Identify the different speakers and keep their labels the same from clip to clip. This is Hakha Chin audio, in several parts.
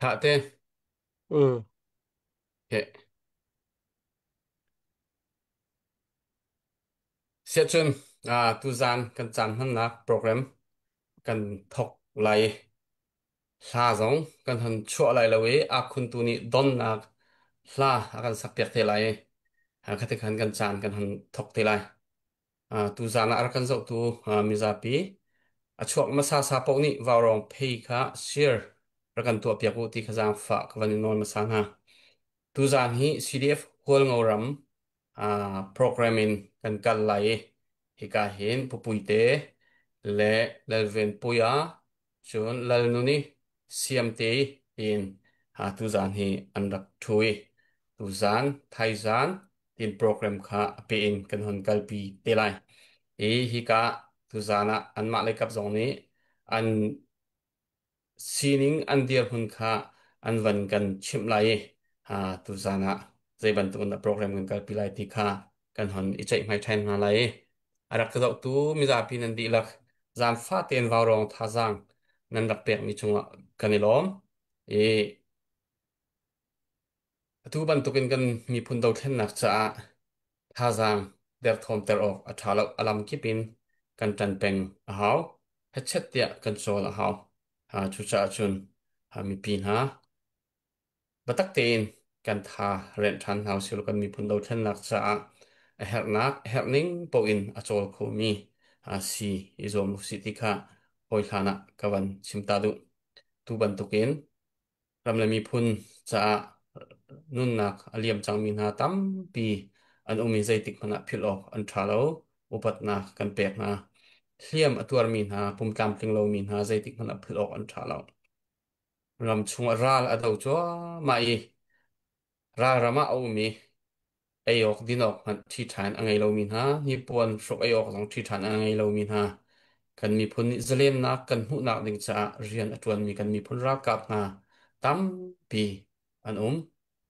Speaker 1: Tha te. Okay. Siahcun tuzan kan caan hmannak program kan thok lai. Hla zong kan hon chuah lai lo i akhun tu nih donnak hla a kan sak piak te lai i khati khan kan caan kan hon thok te lai. Tuzan ah a rak kan zohtu mizapi a chuak hmasa sa paoh nih vaurawng phei kha share rak kan tuah piak u ti kha zaangfah ka van in nawl hmasa hna. Tuzan hi CDF Hualngo ram program in kan kal lai i hika hin Pupuite le Lalvenpuia cun Lalnuni Siamte tiin tuzan hi an rak ṭhu i tuzan thaizan tin program kha a pe in kan hon kalpi te lai. I hika tuzan ah anmah leikap zong nih an sining an dirhmun kha an van kan chimh lai i tuzan ah zei bantuk in dah program kan kalpi lai ti kha kan hon i ceihmai ṭhan hna lai i a rak ka zohtu mizapi nan dihlak zaangfah tein vaurawng thazaang nan rak pekmi cungah kan i lawm i atu bantukin kan miphun dothlennak caah thazaang derthawmter awk a ṭha lo. A lamkip in kan ṭan peng a hau. Hechet tiah kan cawl a hau. Cucaah cun mipi hna biatak tein kan tha renh ṭhan hna usih law kan miphun dothlennak caah a herhnak, a herhning paoh in a cawl khomi si i zuam usih ti kha hawi hlan ah ka van chim ta duh. Tu bantukin ram le miphun caah nunnak a liam cangmi hna tampi an um i zeitik hmanh ah philh awk an ṭha lo. Upatnak kan pek hna. Hliam a tuarmi hna, pumtlamtling lomi hna zeitik hmanh ah philh awk an ṭha lo. Ram chungah ral a do cuahmah i ralram ah a um i ei awk din awk hmanh ṭhi ṭhan a ngei lomi hna, hnipuan hruk ei awk zong ṭhi ṭhan a ngei lomi hna, kan miphun nih zalennak kan hmuhnak ding caah rian a ṭuanmi kan miphun ralkap hna tampi an um.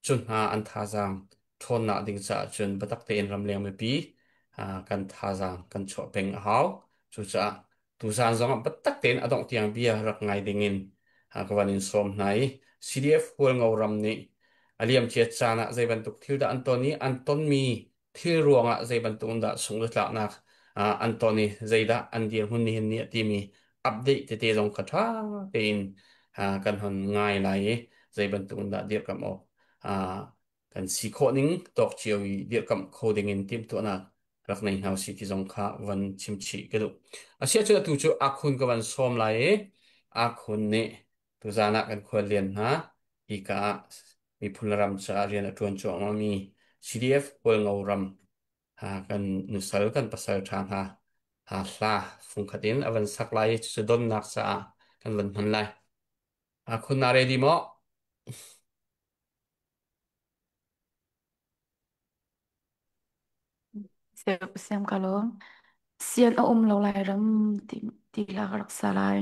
Speaker 1: Cu hna an thazaang ṭhawnnak ding caah cun biatak tein ramleng mipi kan thazaang kan chuah peng a hau. Cucaah tuzaan zongah biatak tein a dongh tiang bia rak ngai dingin ka van in sawm hna i CDF Hualngo ram nih a liamcia caan ah zei bantuk thil dah an ton i an tonmi thil ruangah zei bantuk in dah sunglutlaknak an ton i zeidah an dirhmun nihin ni a timi update tete zong kha ṭha tein kan hon ngai lai i zei bantuk in dah dirhkamh awk kan si khawh ning tawk cio i dirhkamh kho ding in timhtuahnak rak nei hna usih ti zong kha van chim chih ka duh. Asiahcun atu cu Akhun ka van sawm lai i Akhun nih tuzaan ah kan khuallian hna hika ah miphun le ram caah rian a ṭuan cuahmahmi CDF Hualngo ram kan nusal kan pasal ṭha hna hla fungkhat in a van sak lai i cucu donnak caah kan van hman lai. Akhun na ready maw?
Speaker 2: Siam ka lawm. Sian a um lo lai ram ti, ti hla ka rak sa lai.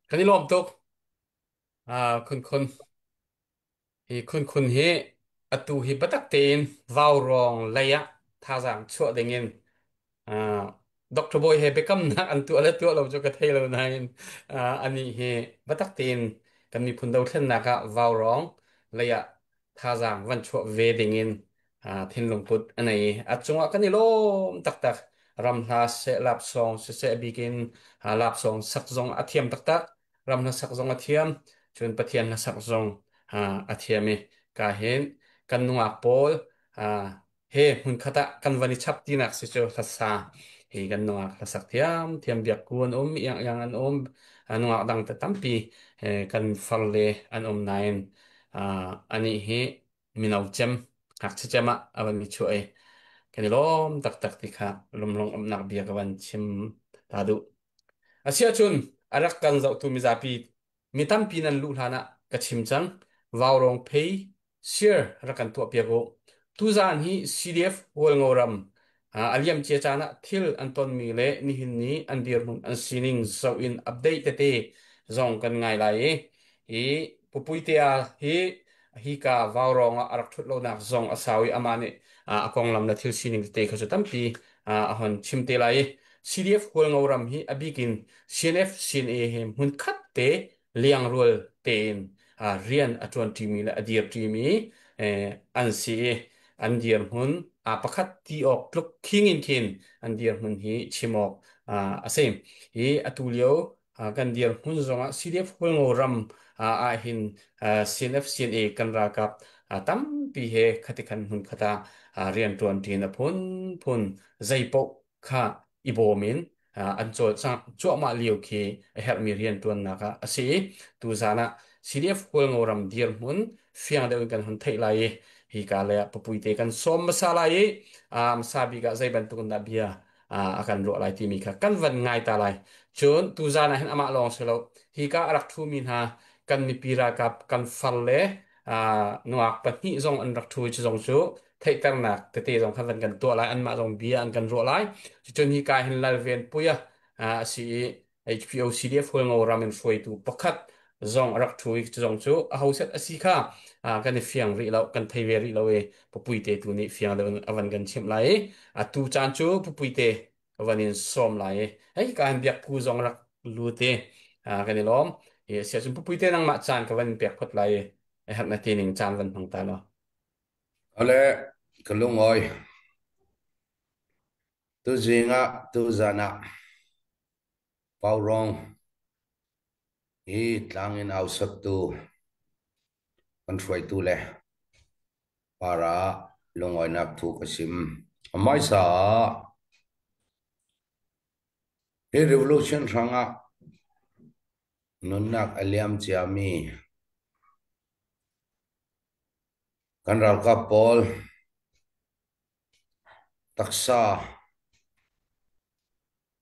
Speaker 1: Kan i lawm tuk. Khun khun. Hi khun khun hi atu hi biatak tein vaurawng lei ah thazaang chuah dingin Dr. Bawi he biakamnak an tuah le tuah lo cu ka thei lo nain anih hi biatak tein kan miphun dothlennak ah vaurawng lei ah thazaang van chuah ve dingin thinlung put a nei. A cungah kan i lawm taktak. Ram hla seh lapsawng siseh bikin lapsawng sak zong a thiam taktak. Ram hla sak zong a thiam. Cun Pathian hla sak zong a thiam i ka hin kan nungak pawl he hmunkhat ah kan van i chap tinak si cu hlasa hi kan nungak hlasak thiam thiam biak ku an um iang iang an um nungak dang te tampi kan far le an um nain ani hi mino cem ngakchia cem ah a van i chuah i kan i lawm taktak ti kha lumlung umnak bia ka van chim ta duh. Asiahcun a rak kan zohtu mizapi mi tampi nan luh hlanah ka chim cang. Vaurawng phei share rak kan tuahpiak u. Tuzaan hi CDF Hualngoram a liamcia caan ah thil an tonmi le nihin ni an dirhmun an sining zoh in update tete zong kan ngai lai i hi Pupuitea hi hika Vaurawng ah a rak ṭhut lonak zong a sau i amah nih a konglam le thil sining tete kha cu tampi a hon chim te lai i CDF Hualngoram hi a bik in CNF CNA he hmunkhat te liangrual tein rian a ṭuanṭimi le a dirṭimi an si i an dirhmun pakhat ti awk tluk khing in khin an dirhmun hi chim awk a si. Hi atu lio kan dirhmun zongah CDF Hualngoram ah hin CNF CNA kan ralkap tampi he khatikhan hmun khat ah rianṭuan ṭin a phunphun zeipaoh kha i bawm in an cawlcangh cuahmah lio khi a herhmi rianṭuannak ah a si i tuzaan ah CDF Hualngoram dirhmun fiang deuh in kan hun theih lai i hika lei ah papuite kan sawm hmasa lai i hmasa bik ah zei bantuk in dah bia a kan ruah lai timi kha kan van ngai ta lai. Cun tuzaan ah hin amah lawng si lo hika a rak ṭhumi hna kan mipi ralkap kan far le nuak pahnih zong an rak ṭhu i cu zong cu theihternak tete zong kha van kan tuah lai anmah zong bia an kan ruah lai. Cucun hi ka hin Lalven Puia a si i HPO CDF Hualngo ram in hruaitu pakhat zong a rak ṭhu i cu zong cu a hoset a si kha kan i fiang rih lo kan thei ve rih lo i Pupuite tu nih fiang deuh in a van kan chimh lai i atu caan cu Pupuite ka van in sawm lai i hei ka hin biak phu zong rak lut i kan i lawm i a si ahcun Pupuite nangmah caan ka van in pek phot lai i a herh na ti ning caan van hmang ta law.
Speaker 3: Ale ka lungawi. Tuzing ah tuzan ah Paurong hi tlang in au saktu kan hruaitu le para lungawinak thu ka sim. Hmaisa ah hi revolution hrangah nunnak a liam ciami kan ralkap pawl taksa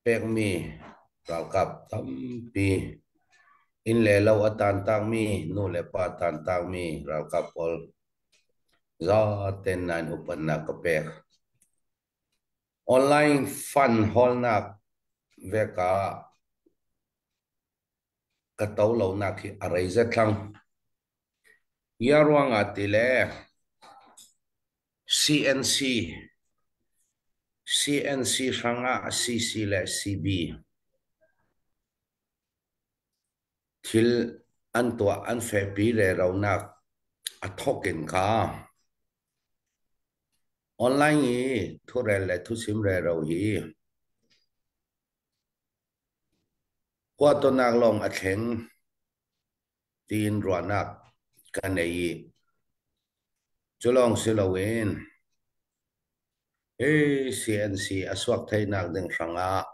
Speaker 3: pekmi ralkap tampi inn le lo a tantakmi nu le pa tantakmi ralkap pawl zaten nan upatnak ka pek. Online fund hawlnak veka ka to lonak hi a rei zet thlang. Ia ruangah ti le CNC CNC hrangah CC le CB thil an tuah an fehpi reronak a thawk in kha online i thurel le thuchim rero hi huahtonak lawng a thleng tiin ruahnak ka nei i cu lawng si loin hi CNC a suak theinak ding hrangah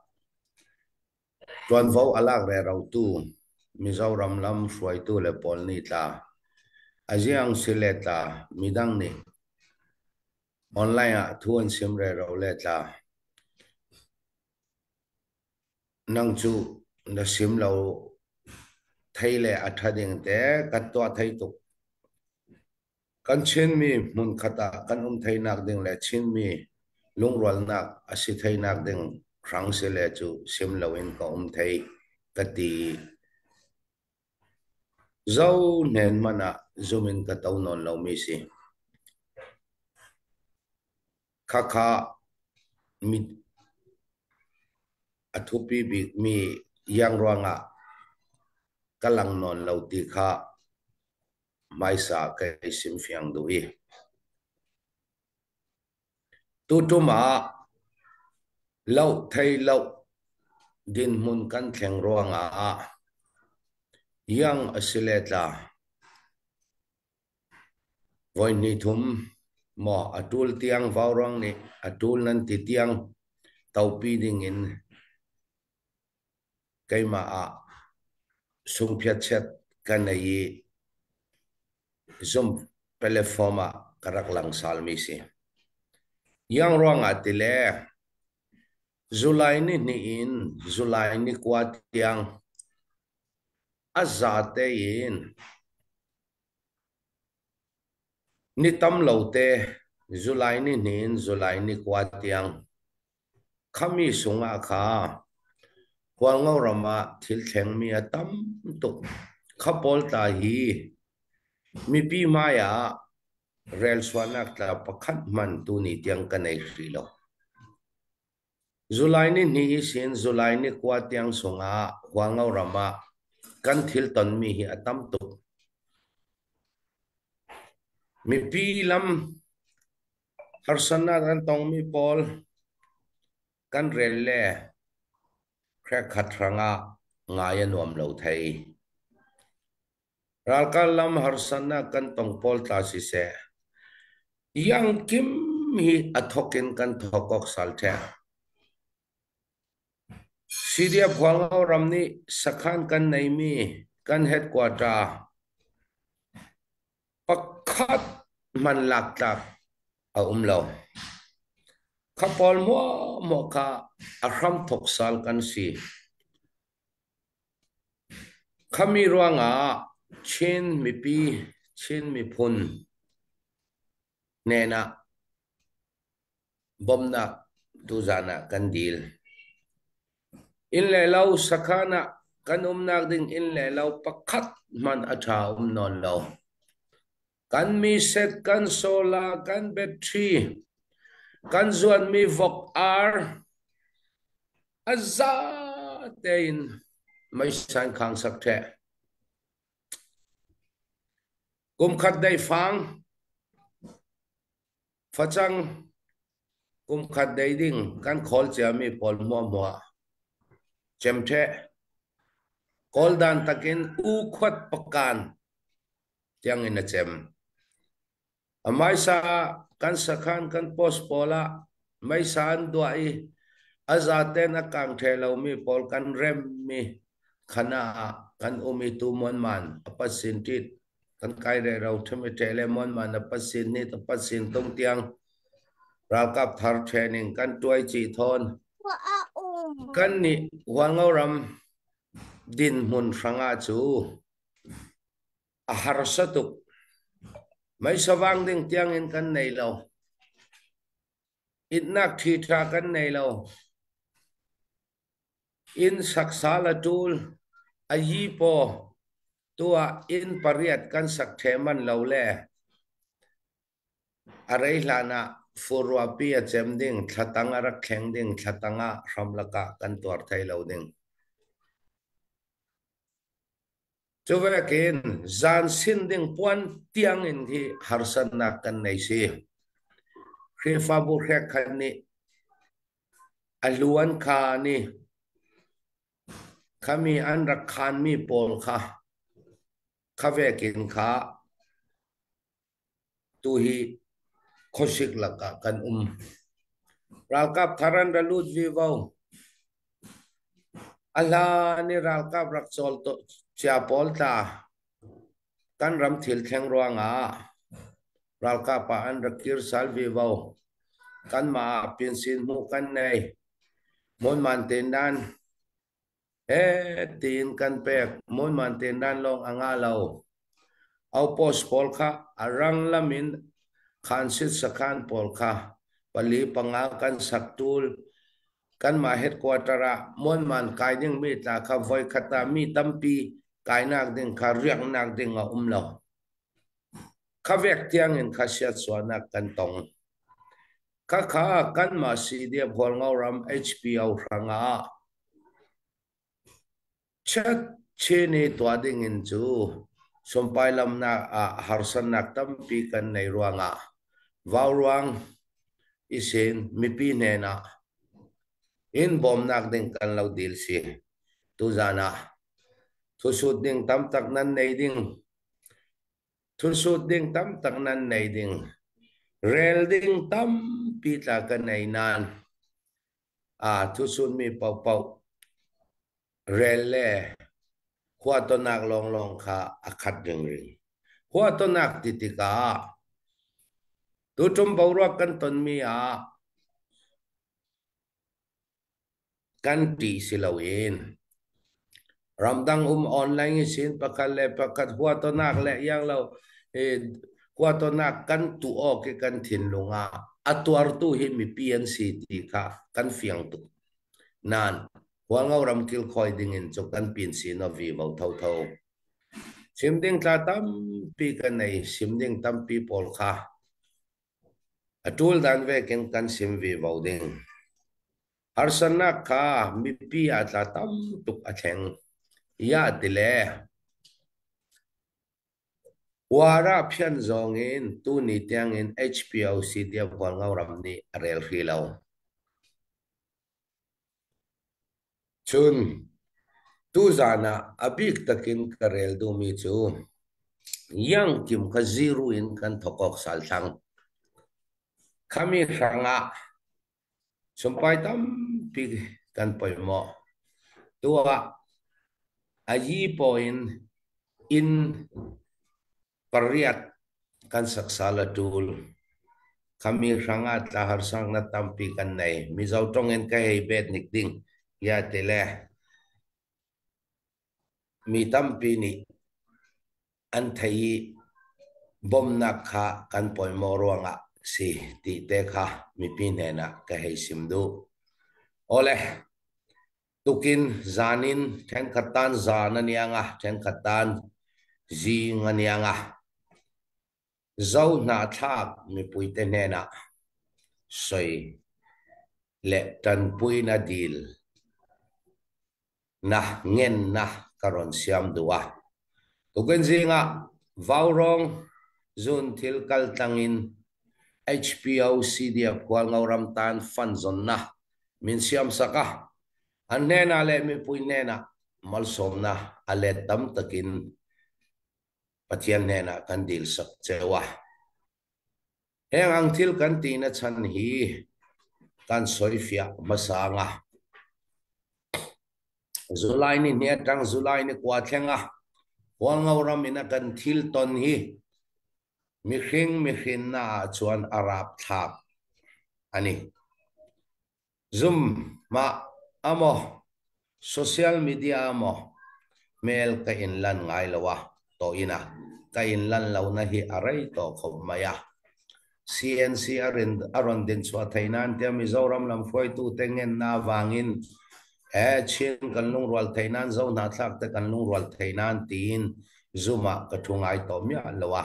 Speaker 3: ṭuanvo a lak rerotu Mizoram lam hruaitu le pawl nih tla a ziang si le tla midang nih online ah thu an sim rero le tla Nang cu na sim lo thei le a ṭha ding te kan tuah thei tuk. Kan Chinmi hmunkhat ah kan um theinak ding le Chinmi lungrualnak a si theinak ding hrang si le cu sim loin ka um thei ka ti. Zo hnen hmanh ah zum in ka to nawn lomi si. Khakha mi a thupi bikmi iang ruangah ka lang nawn lo ti kha hmaisa ka i simfiang duh i tuṭum ah loh thei loh dinhmun kan thleng ruangah iang a si le tla. Voi hnih thum maw a ṭul tiang vauruang nih a ṭul nan ti tiang topi dingin keimah ah sungphiatchet ka nei i zum platform ah ka rak lang salmi si. Iang ruangah ti le July ni hnih in July ni kua tiang a zate in ni tam lo te July ni hnih in July ni kua tiang Khami sungah kha Hualngo ram ah thil thlengmi a tam tuk. Kha pawl tla hi mipi hmai ah relsuahnak tla pakhat hmanh tuni tiang ka nei hrih lo. July ni hnih i sin July ni kua tiang sungah Hualngo ram ah kan thil tonmi hi a tam tuk. Mipi lam Harsatnak an tongmi pawl kan rel le hrekkhat hrangah ngai a nuam lo thei. Ralkap lam harsatnak kan tong pawl tla siseh, iang kim hi a thok in kan thok awk sal ṭheh. CDF Hualngo ram nih sakhan kan neimi kan headquarter Pakhat hman laktlak a um lo. Kha pawl muahmuah kha a hramthok sal kan si. Khami ruangah Chin mipi, Chin miphun hnenah bawmhnak tuzan ah kan dil. Inn le lo sakhan ah kan umnak ding inn le lo pakhat hmanh a ṭha um nawn lo. Kan mi set, kan solar, kan battery, kan zuanmi vok ar a za tein meisan khang sak ṭheh. Kum khat dei fang Facang kumkhat dei ding kan khawl ciami pawl hmuahhmuah cemṭheh Kawl dan takin u khuat pakan tiangin a cem. A hmaisa ah kan sakhan kan post pawl ah meisa an duah i a zaten a kang ṭhe lomi pawl kan remmi khana ah kan um i tu muanman a pasin ṭit kan kai re ro ṭhemi ṭe le muanman a pasin ni ta pasin tung tiang ralkap thar training kan tuai ci thawn kan nih Hualngo ram dinhmun hrangah cu a harsa tuk meisawang ding tiangin kan nei lo itnak ṭhi ṭha kan nei lo Inn saksal a ṭul. A yi paw tu ah inn pariat kan sak ṭheh manh lo le a rei hlan ah furruahpi a cem ding, thlatang a rak thleng ding, thlatang ah hramlak ah kan tuar thai lo ding. Cu vekin zan sin ding puan tiang in hi harsatnak kan nei si. Khrihfabu hrek khat nih A luan kha nih khami an rak khanmi pawl kha kha vekin kha tuhi khuasik lakah kan um. Ralkap thar an ra lut vivo. A hlan i ralkap rak cawl cia pawl tla kan ram thil thleng ruangah ralkap ah an rak kir sal vivo. Kanmah ah pinsin hmuh kan nei. Hmunman ten dan he tiin kan pek. Hmunman ten dan lawng a ngah lo. Outpost pawl kha a rang lam in khansit sakhan pawl kha pali panga kan sak tul. Kanmah headquarter ah hmunman kai dingmi tla kha voikhat ah mi tampi Kainak ding kha riaknak ding a um lo. Kha vek tiangin kha siatsuahnak kan tong. Khakha kanmah CDF Hualngo ram HPO hrangah Chat chin i tuah dingin cu sumpai lamnak ah harsatnak tampi kan nei ruangah vauruang isin mipi hnenah in bawmnak ding kan lo dil si. Tuzan ah thusut ding tamtak nan nei ding thusut ding tamtak nan nei ding rel ding tampi tla kan nei nan Aa thusunmi paohpaoh rel le huahtonak lawnglawng kha a khat ringring. Huahtonak ti tikah tuṭum boruak kan tonmi ah kan ṭih si loin ramdang um online i sin pakhat le pakhat huahtonak le iang lo huahtonak kan tuah awk i kan thinlung ah a tuartu hi mipi an si ti kha kan fiang tuk. Nain Hualngo ram kilkhawi dingin cu kan pin si no vi vo thotho. Sim ding tla tampi kan nei, sim ding tampi pawl kha a ṭul dan vekin kan sim vi vo ding. Harsatnak kha mipi ah tla tam tuk a thleng. Ya ti le uar ah phian zong in tuni tiangin HPOC tiah Hualngo ram nih a rel hrih lo. Cun tuzaan ah a bik takin ka rel duhmi cu Iangkim kha zero in kan thawk awk sal thlang. Khami hrangah Sumpai tampi kan poimawh. Tuah a yi paw in inn pariat kan saksal a ṭul. Khami hrangah tla harsaknak tampi kan nei. Mizo ṭong in ka hei bet hnik ding ya ti le mi tampi nih an thei i bawmhnak kha kan pawimawh ruangah si ti te kha mipi hnenah ka hei sim duh. Awle, tukin zan in ṭhenkhat tan zan a niang a, ṭhenkhat tan zing a niang a. Zo hnahthlak mipuite hnenah soi le ṭanpuina dil na ngennak ka rawn siam duh a. Tukin zingah vaurawng zun thil kaltlang in HPO CDF Hualngoram tan fund zawnnak min siamsak a. An hnenah le mipui hnenah malsawmnak a let tam takin Pathian hnenah kan dilsak cio a. Heng ang thil kan ti na chan hi kan soifiah hmasa nga. July ni hnih atang July ni kua thleng a Hualngo ram in a kan thil ton hi mihring mihrin na ah chuan a rapthlak ani. Zum mah amaw social media amaw hmel ka in lan ngai lo a to ina ka in lan lo na hi a rei tawh khawp mai a. CNC a rin a rawn din chhuah thei nan tia Mizoram lam hruaitu te ngenna avangin he Chin kan lungrual thei nan Zo hnahthlak te kan lungrual thei nan tiin Zoom ah ka thu ngai tawh miah lo a.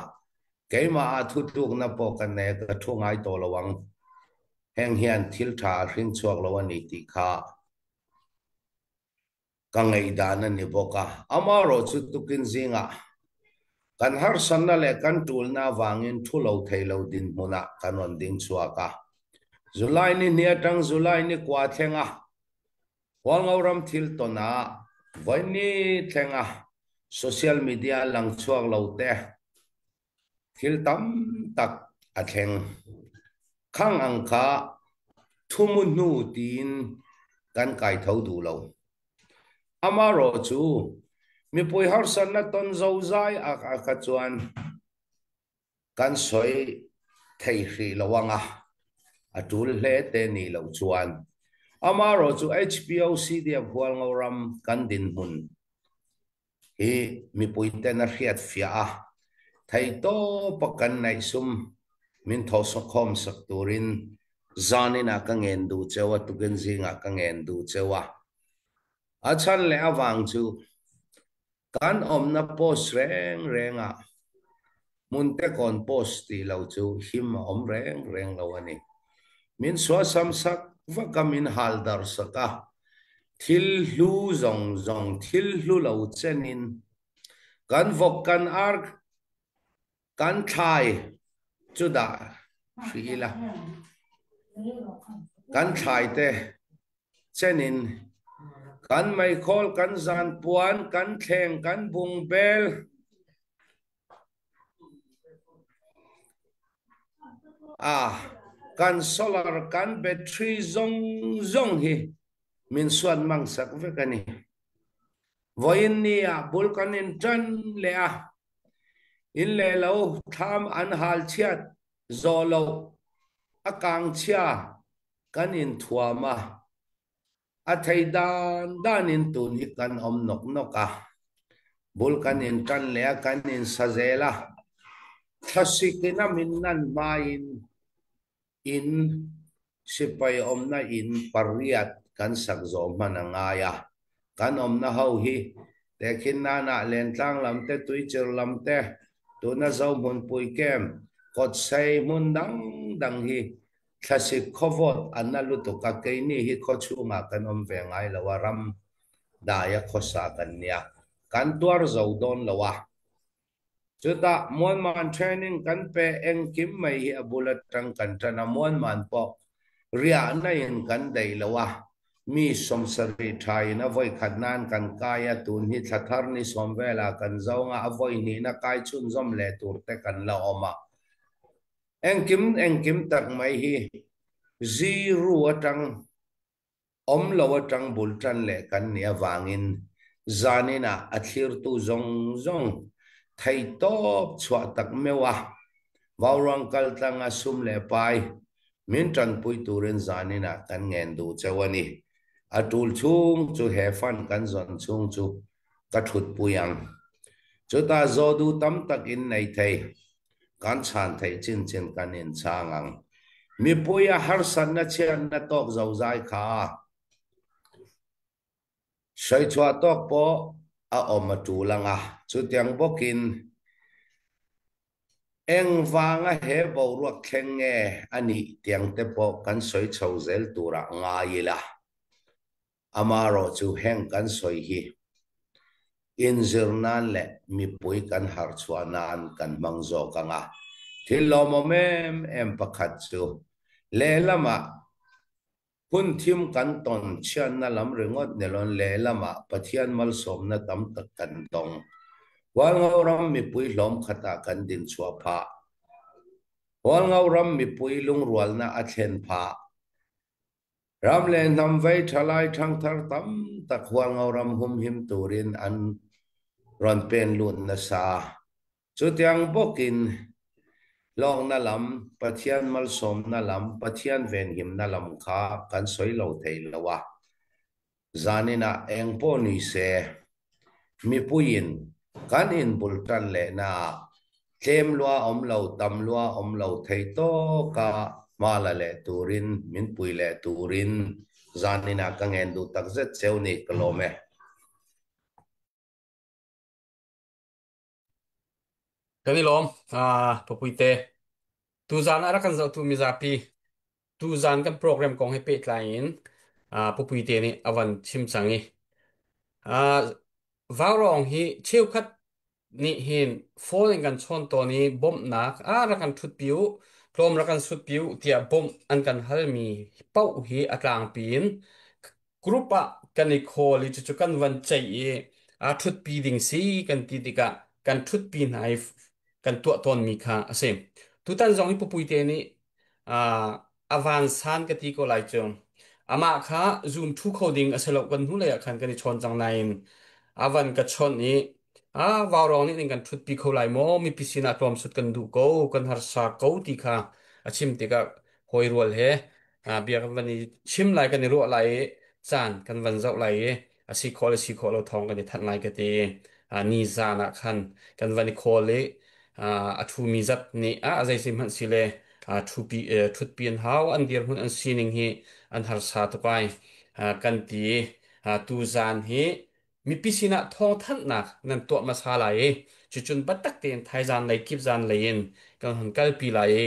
Speaker 3: Keimah ah thutlukna pawh ka nei ka thu ngai tawh lo ang. Heng hian thil tha a hring chhuak lo a ni tih kha ka ngaihdan a ni bawk a. Amaherawh chu tukin zingah kan harsatna leh kan tulna avangin thu lo thei lo dinhmunah kan rawn ding chhuak a. July ni hnih atang July ni kua thleng a Hualngo ram thil tawn ah vawi thleng a social media lang chhuak lo te Thil tam tak a thleng. Khang ang kha thumu hnu tiin kan kai tho duh lo. Amarawh cu mipui harsatnak ton zozai ak ah kha chuan kan soi thei hrih lo anga a ṭul hle te nih lo chuan. Amarawh cu HPO CDF Hualngo ram kan dinhmun Hi mipuiten a hriatfiah a, theihtawp a kan naihsum min thawhsawkhawm sak turin zanin ah ka ngen duh ceu a, tukin zingah ka ngen duh ceu a. A chan le a vang cu. Kan awmna post reng reng ah Hmuntekawn post ti lo chu him a awm reng reng lo a ni. Min suasam sak vak a, min hal dar sak a, thil hlu zawng zawng thil hlu lo chenin kan vawk kan ar kan thlai chu dah hrih ila, kan thlai te chenin kan meikhawl kan zanpuan kan thleng kan bungbel A kan solar kan battery zawng zawng hi min suat mang sak vek a ni. Vawiin ni ah bul kan in tan leh a, in leh lo thlam an hal chhiat zawh loh a kang chhia kan in thuam a, A thei dan danin tun hi kan awm nawk nawk a, bul kan in tan leh a, kan in sa zel a, thlasik in a min nan hmain in sipai awmna in pariat kan sak zawh hman a ngai a, kan awmna ho hi tehkhin nanah Lentlang lam te, Tuichir lam te, tuna Zohmunpui camp, Kawtsei hmun dang dang hi Thlasik khawvawt a na lutuk a, keini hi khawchhungah kan awm ve ngai lo a, ram daia khawsa kan nia, kan tuar zo dawn lo a. Chutah Muanman training kan pe engkim mai hi a bul atang kan tan a, Muanman pawh riahna in kan daih lo a, mi 70 tha in a vawi khat nan kan kai a, tun hi thla thar ni sawm velah kan zawng a, a vawi hnihna kai chhunzawm leh tur te kan la awm a. Engkim engkim tak mai hi zero atang awm lo atang bul tan leh kan nih avangin zaninah a thlirtu zawng zawng theihtawp chhuah tak meuh a, vauruang kal tlanga sum leh pai min tanpui turin zaninah kan ngen duh cheu a ni. A tul chhung chu he fund kan zawn chhung chu ka thutpui ang. Chutah zawhduh tam tak in nei thei. Kan chhan theih chin chin kan inchhang ang. Mipui a harsatna chhiatna tawk zozai kha sawichhuah tawk pawh a awm a tul ang a, chutiang bawkin engvanga he boruak thleng nge a nih tiang te pawh kan sawi chho zel turah ngai ila. Amarawh chu heng kan sawi hi inzir nan leh mipui kan harh chhuah nan kan hmang zawk ang a. Thil lawmawm em em pakhat chu lehlamah hun thim kan tawn chhiatna lam ringawt nilawn lehlamah Pathian malsawmna tam tak kan dawng. Hualngo ram mipui hlawm khatah kan din chhuah phah. Hualngo ram mipui lungrualna a thlen phah. Ram leh hnam vei thalai thangthar tam tak Hualngo ram humhim turin an rawn pen lut nasa. Chutiang bawkin hlawkna lam, Pathian malsawmna lam, Pathian venhimna lam kha kan sawi lo thei lo a. Zaninah eng pawh ni se, mipuiin kan inbul tan lehnaah tlem lua awm lo, tam lua awm lo thei tawka hma la leh turin, min pui leh turin zaninah ka ngen duh takzet cheu ni, ka lawm e.
Speaker 1: Kan i lawm, Papuite. Tuzaan ah rak kan zohtu mizapi tuzaan kan program kong he pehtlai in Papuite nih a van chim cang i Vaurawng hi cheukhat nih hin phone in kan chawn tawn i bawmhnak a rak kan ṭhutpi u, tlawm rak kan sutpi u tiah bawmh an kan halmi paoh hi a tlangpi in group ah kan i call i cucu kan van ceih i aa ṭhutpi ding si kan ti tikah kan ṭhutpi hna i kan tuah tawnmi kha a si. Tutan zong hi Pupuite nih a vansan ka ti ko lai cu. Amah kha zoom ṭhu kho ding a si lo kan hnulei ah khan kan i chawn cang nain a van ka chawnh i a vaurawng nih kan ṭhutpi kho lai maw mipi sinah tlawmsut kan duh ko kan harsa ko ti kha a chim tikah hawi rual he bia kan van i chim lai kan i ruah lai i caan kan van zoh lai i a si khawh le si khawh lo thawng kan i thanh lai ka ti. Ni zan ah khan kan van i call i a ṭhumi zat nih a zei hmanh si le ṭhupi ṭhutpi an hau an dirhmun an sining hi an harsa tuk ai kan ti. Tu zan hi. Mipi sinah thawngthanhnak nan tuah hmasa lai i cucun biatak tein thaizan lei kipzan lei in kan hun kalpi lai i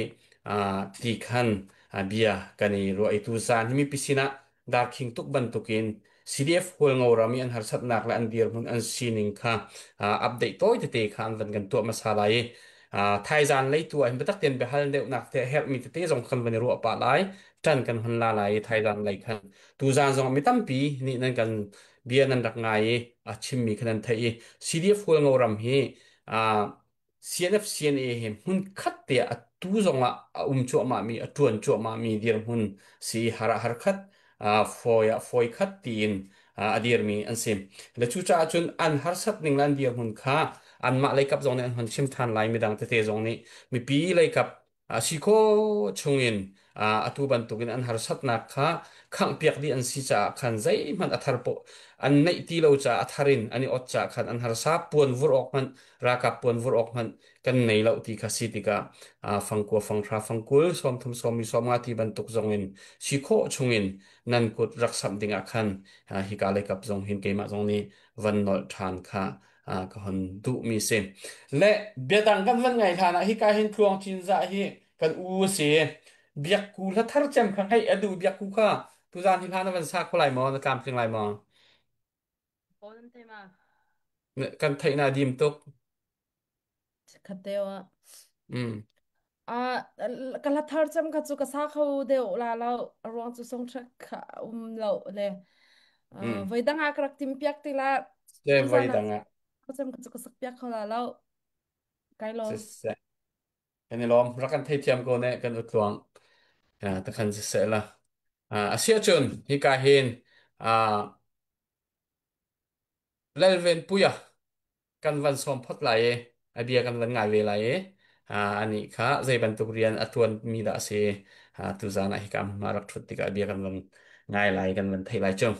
Speaker 1: ti khan bia kan i ruah i tuzaan hi mipi sinah darkhing tuk bantukin CDF Hualngo ram i an harsatnak le an dirhmun an sining kha update tawi tete kha an van kan tuah hmasa lai i thaizan lei tu ah hin biatak tein biahal deuhnak te herhmi tete zong kan van i ruah pah lai ṭan kan hun la lai i thaizan lei khan tuzaan zong mi tampi nih nan kan bia nan rak ngai i a chimmi kha nan theih i CDF Hualngo ram hi CNF CNA he hmun khat te ah atu zong ah a um cuahmah mi a ṭuan cuahmah mi dirhmun si har ah har khat fawi ah fawi khat tiin a dirmi an si. Le cucaah cun an harsat ning le an dirhmun kha anmah leikap zong nih an hon chim ṭhan lai midang tete zong nih mipi leikap a si khawh chungin atu bantukin an harsatnak kha khanghpiak dih an si caah khan zeihmanh a thar poh an neih ti lo caah a thar in an i ot caah khan an harsa puan vur awk hmanh ralkap puan vur awk hmanh kan nei lo ti kha si tikah fangkua fanghra fangkul 30 sawmi 50 ti bantuk zong in si khawh chungin nan kut rak samh dingah khan hika leikap zong hin keimah zong nih van nolh ṭhan kha ka hon duhmi si. Le biadang kan van ngai hlan ah hika hin Tluang Cinzah hi kan u a si. Biakku hla thar cem kha ngeih a duh biakku kha tuzaan hi hla na van sa kho lai maw na tlamtling lai maw?
Speaker 4: Kawl nan thei ma?
Speaker 1: Kan theih na dim tuk.
Speaker 4: Khat deuh ah.
Speaker 1: Mm.
Speaker 4: Ah, ka la thar cem kha chu ka sa kho deuh la lo a ruang chu song thak kha um lo le
Speaker 1: Mm.
Speaker 4: voi dang ah ka rak tim piak ti la
Speaker 1: Se
Speaker 4: tu
Speaker 1: voi
Speaker 4: zan ah
Speaker 1: dang ah
Speaker 4: cem kha chu ka sak piak kho la lo kai
Speaker 1: se
Speaker 4: lom.
Speaker 1: se kan i lawm rak kan theithiam ko ne kan utluang takhan si se la asia chun hika hin lalven puya kan van sawm phot lai i a bia kan van ngai ve lai i anih kha zei bantuk rian a tuan mi dah a si tuzaan ah hika hmun ah rak thut tikah a bia kan van ngai lai kan van thei lai cu.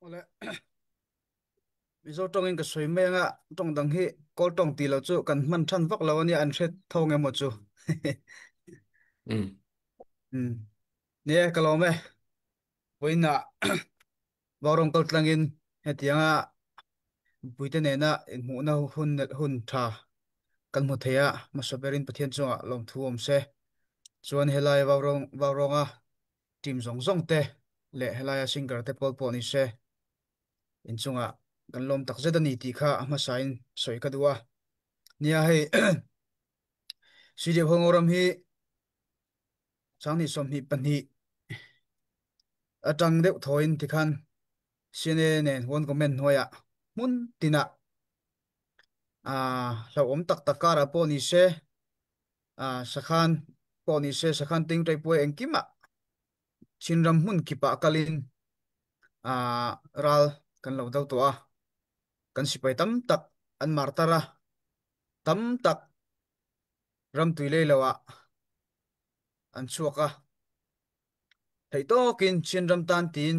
Speaker 5: Ole Mizo tawng in ka sawi mai anga tawng dang hi kawl tawng ti lo chu kan hman than vak lo ania an hre tho nge maw chu.
Speaker 1: Mm.
Speaker 5: Hmm. Ne ka lawm e. Voina Vaurawng kal tlangin hetianga puite nena inhmuhna hun hun tha kan hmu thei a hmasa berin Pathian chungah lawmthu awm se. Chuan helai Vaurawng Vaurawnga team zawng zawng te leh helaia singer te pawl pawh ni se inchungah kan lawm takzet a ni tih kha a hmasain sawi ka duh a. Nia hei CDF Hualngoram hi Sanghnih 22 atang deuh thaw in tikhan CNA nen huan comment hnuaiah hmun tinah hlauhawm tak tak karah pawh ni se sakhan pawh ni se sakhan ting ṭeipuai engkimah Chinram hmun kipah kalin ral kan lo do tawh a kan sipai tam tak an martar a tam tak ramtui lei lo ah an chuak a theihtawkin Chinram tan tiin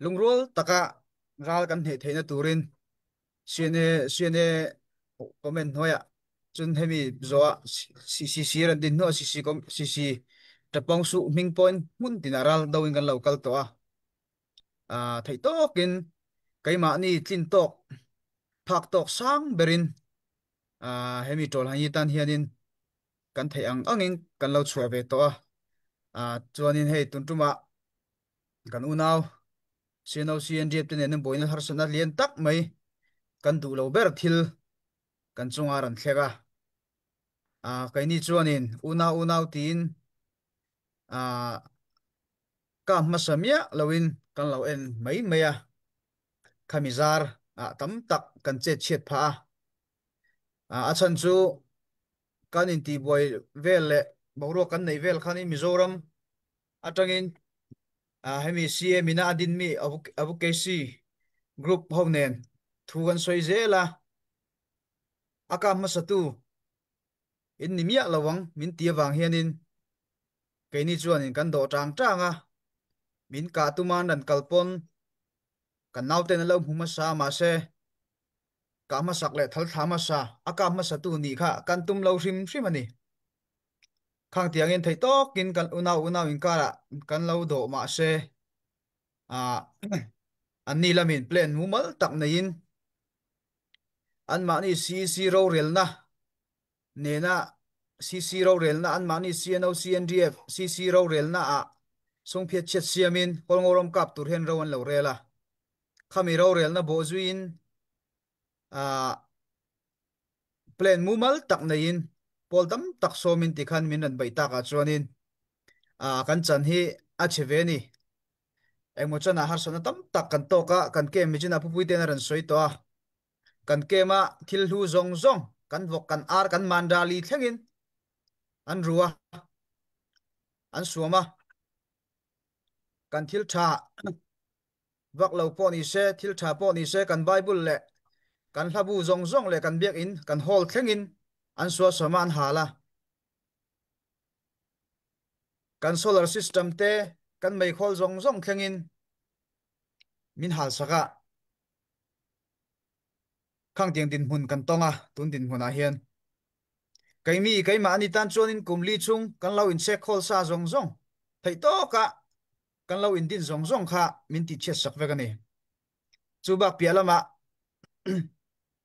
Speaker 5: lungrual taka ral kan hneh theihna turin CNA CNA comment hnuaiah cun hemi zoah CCC ran din hnuah CC CC Tapong su hming point hmun tina ral do in kan lo kal tawh a theihtawkin keimah ni tlin tawk phak tawk sang berin hemi ṭawl hi tan hianin kan theih ang angin kan lo chhuah ve tawh a chuanin hei tun ṭumah kan unau CNOC NDF te nen an buaina harsatna lian tak mai kan duh lo ber thil kan chunga ran thlek a keini chuanin unau unau tiin ka hmasa miah loin kan lo en mai mai a khami zar ah tam tak kan chet chhiat phah a a chhan chu kan inti buai vel leh boruak kan nei vel khanin Mizoram atangin hemi CM ina a din mi advocacy group ho nen thu kan sawi zel a a kam hmasatu in ni miah lovang min ti awang hianin keini chuanin kan dawh tang tang a min kah tuman ran kal pawn kan nauten an lo hmu hmasa mahse kah hmasak leh thal thla hmasa a kap hmasatu nih kha kan tum lo hrim hrim a ni. Khang tiangin thei tawkin kan unau unau inkara kan lo do ma se a anni lamin plan mumal tak neiin anmahni CC rorelna nena CC rorelna anmahni CNO CNDF CC rorelna a sungphiat chiat siamin Kawlngoram kap tur hian ro an lo rel a. Khami rorelna bawh zuiin a plan mumal tak neiin pawl tam tak sawmin tikhan min ran beih takah chuanin a kan chan hi a che ve ni. Engmaw chan ah harsatna tam tak kan tawk a, kan kem michin ah pupui ten a rawn sawi tawh a. Kan kem ah thil hlu zawng zawng kan vawk kan ar kan mandali thlengin an ru a, an suam a. Kan thil tha vak lo pawh ni se, thil tha pawh ni se kan Bible leh kan hlabu zawng zawng leh kan biakinn kan hall thlengin an suasawm a an hal a. Kan solar system te kan meikhawl zawng zawng thlengin min hal sak a. Khang tiang dinhmun kan tawng a tun dinhmun ah hian. Keimi keimah ani tan chuanin kum li chung kan lo inchek khawl sa zawng zawng theih tawk ah kan lo indin zawng zawng kha min ti chhiat sak vek a ni. Chu bak piah lamah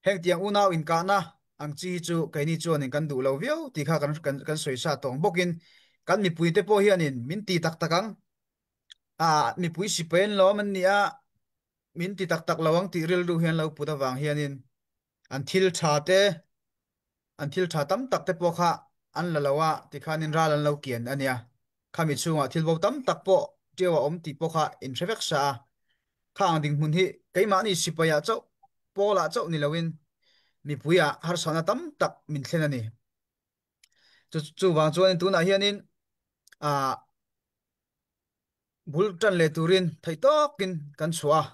Speaker 5: heng tiang unau inkahna ang chi hi chu keini chuanin kan duh lo viau tih kha kan kan kan sawi sa tawng bawkin kan mipuite pawh hianin min ti tak tak ang. A mipui sipai an lawm an ni a, min ti tak tak lo ang tih rilru hian lo put avang hianin an thil tha te an thil tha tam tak te pawh kha an la lo a tikhanin ral an lo kian a nia. Khami chhungah thil bo tam tak pawh ṭiau a awm tih pawh kha in hre vek sa a. Kha ang dinghmun hi keimahni sipaiah chauh, pawlah chauh ni loin mipuiah harsatna tam tak min thlen a ni. Chu chuvang chuanin tunah hianin ah bul ṭan leh turin theih tawkin kan chhuah a.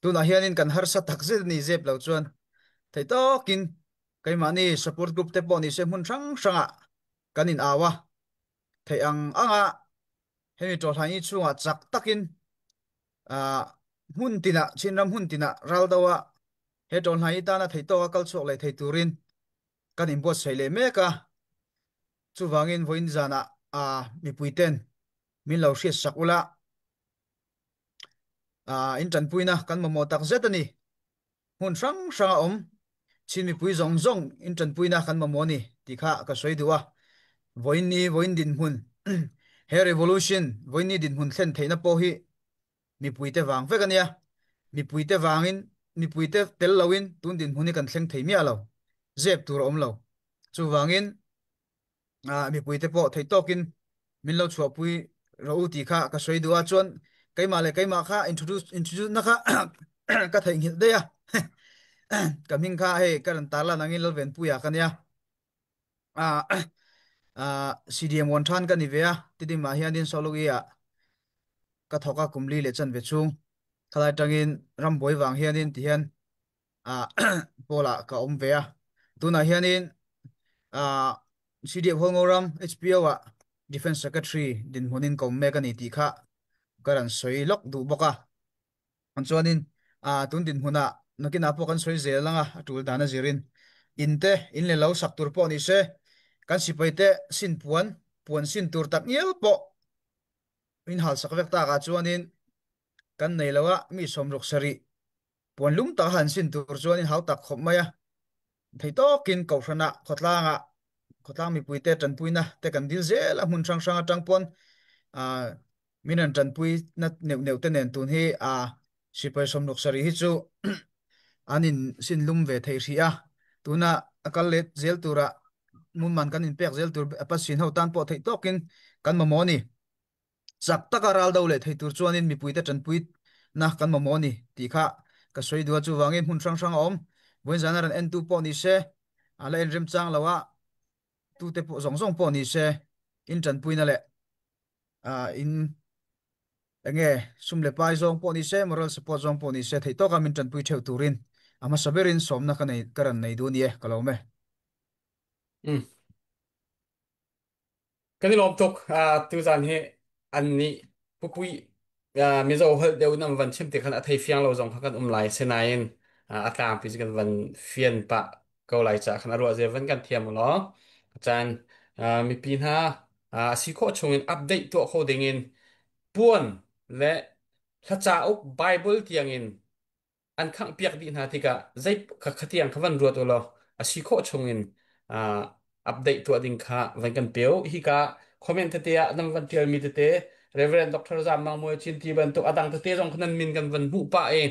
Speaker 5: Tunah hianin kan harsa tak zet a ni zep lo chuan theih tawkin keimahni support group te pawh ni se hmun hrang hrangah kan in au a, theih ang anga hemi tawlhaini chhungah chak takin ah hmun tinah Chinram hmun tinah ral do a he tawlhaini tana theih tawka kal chhuak leh thei turin kan inbuatsaih leh mek a. Chuvangin vawiin zanah ah mipui ten min lo hriat sak ula ah in tanpuina kan mamawh tak zet a ni. Hmun hrang hrang a awm Chin mipui zawng zawng in tanpuina kan mamawh a ni tih kha ka sawi duh a. Vawiin ni vawiin dinhmun he revolution vawiin ni dinhmun thlen theihna pawh hi mipuite vang vek a nia. Mipuite vangin mipuite tel loin tun dinhmun hi kan thleng thei miah lo. Zep tur a awm lo. Chuvangin ah mipuite pawh theih tawkin min lo chhuahpui rawh u tih kha ka sawi duh a chuan keimah leh keimah kha introduce introduce na kha ka theihnghilh daih a ka hming kha hei ka rawn tarlan angin Lalvenpuia ka nia ah ah CDM wan than ka ni ve a tidimah hianin Sawluki ah ka thawk a kum li leh chanve chhung khalai tangin rambuai vang hianin tihian ah pawlah ka awm ve a tunah hianin ah CDF Hualngoram HPO ah Defence Secretary dinhmunin ka awm mek a ni tih kha ka rawn sawi lawk duh bawk a an chuanin ah tun dinhmunah nakinah pawh kan sawi zel anga a tul dan a zirin in te in leh lo sak tur pawh ni se kan sipai te sin puan puan sin tur tak ngial pawh in hal sak vek takah chuanin kan nei lo a mi 60 sarih Puan lum tak a han sin tur chuanin hau tak khawp mai a, thei tawkin kohhranah khawtlangah khawtlang mipuite tanpuina te kan dil zel a, hmun hrang hrang atang pawn ah min rawn tanpui na neuh neuh te nen tun hi ah sipai 60 sarih hi chu an in sin lum ve thei hrih a, tuna a kal let zel tura hmunman kan inpek zel tur a pasin ho tan pawh theih tawkin kan mamawh a ni. Chak taka ral do leh thei tur chuanin mipuite tanpui na kan mamawh a ni tih kha ka sawi duh a, chuvangin hmun hrang hrang a awm. Vawiin zana rawn entu pawh ni se, a la en remchang lo a, tute pawh zawng zawng pawh ni se, in tanpuina leh in enge sum leh pai zawng pawh ni se, moral support zawng pawh ni se theih tawka min tanpui theuh turin a hmasa berin sawmna ka nei ka rawn nei duh a ni e, ka lo awm e.
Speaker 1: Kan i lawm tuk. Tuzan hi an nih pupui Mizo holh deuh in an van chim ti khan a thei fiang lo zong kha kan um lai sinain a tlangpi cu kan van fian pah ko lai ca khan a ruah zia van kan thiam u law. Caan mipi hna. A si khawh chungin update tuah kho dingin puan le hla cauk Bible tiangin an khanghpiak dih hna tikah zei khatiang kha van ruat u law a si khawh chungin update tuah ding kha van kan peu. Hika comment tete ah nan van tialmi tete Reverend Dr. Zam Mang Muai Chin ti bantuk adang tete zong kha nan min kan van hmuh pah i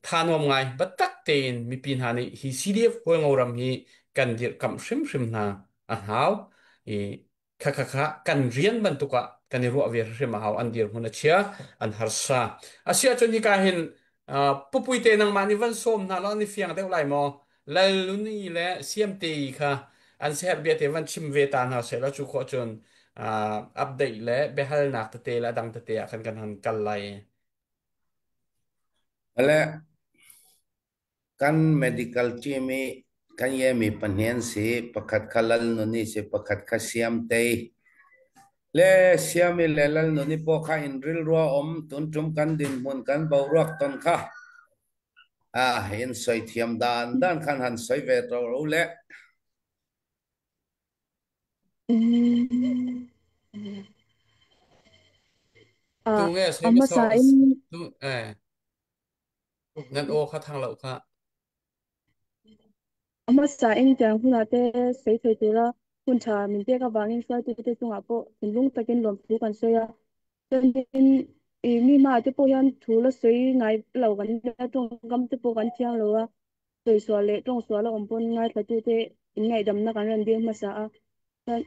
Speaker 1: tha nuam ngai biatak tein mipi hna nih hi CDF Hualngo ram hi kan dirhkamh hrimhrim hna a hau i kha kha kha kan rian bantuk ah kan i ruah ve hrim a hau. An dirhmun a chia, an harsa a si ahcun hika hin pupui te nangmah nih van sawm hna law an i fiang deuh lai maw? Lalnuni le Siamte kha an siaherh bia te van chim ve ta hna seh law cu khawh cun update le biahalnak tete le adang tete ah khan kan han kal lai.
Speaker 3: Ale kan medical team i kan yemi pahnih si, pakhat kha Lalnuni si, pakhat kha Siamtei. Le Siami le Lalnuni pawh kha in rilru a um tuntum kan dinhmun kan boruak ton kha ah in soi thiam dan dan khan han soi ve to ro le.
Speaker 1: Tu
Speaker 6: Ah,
Speaker 1: nge soi ma so
Speaker 6: a hmasa in
Speaker 1: tu eh nan aw kha thang lo kha.
Speaker 6: A hmasa in tiang hunah te sei thei tura hun tha min pek avangin hruaitute chungah pawh thinlung takin lawmthu kan sawi a. Chuanin i mi hmaah te pawh hian thu la sawi ngai lo kan nia, tawngkam te pawh kan thiang lo a, sawisual leh tawngsual a awm pawn ngaithlatute in ngaihdamna kan rawn dil hmasa a. Chuan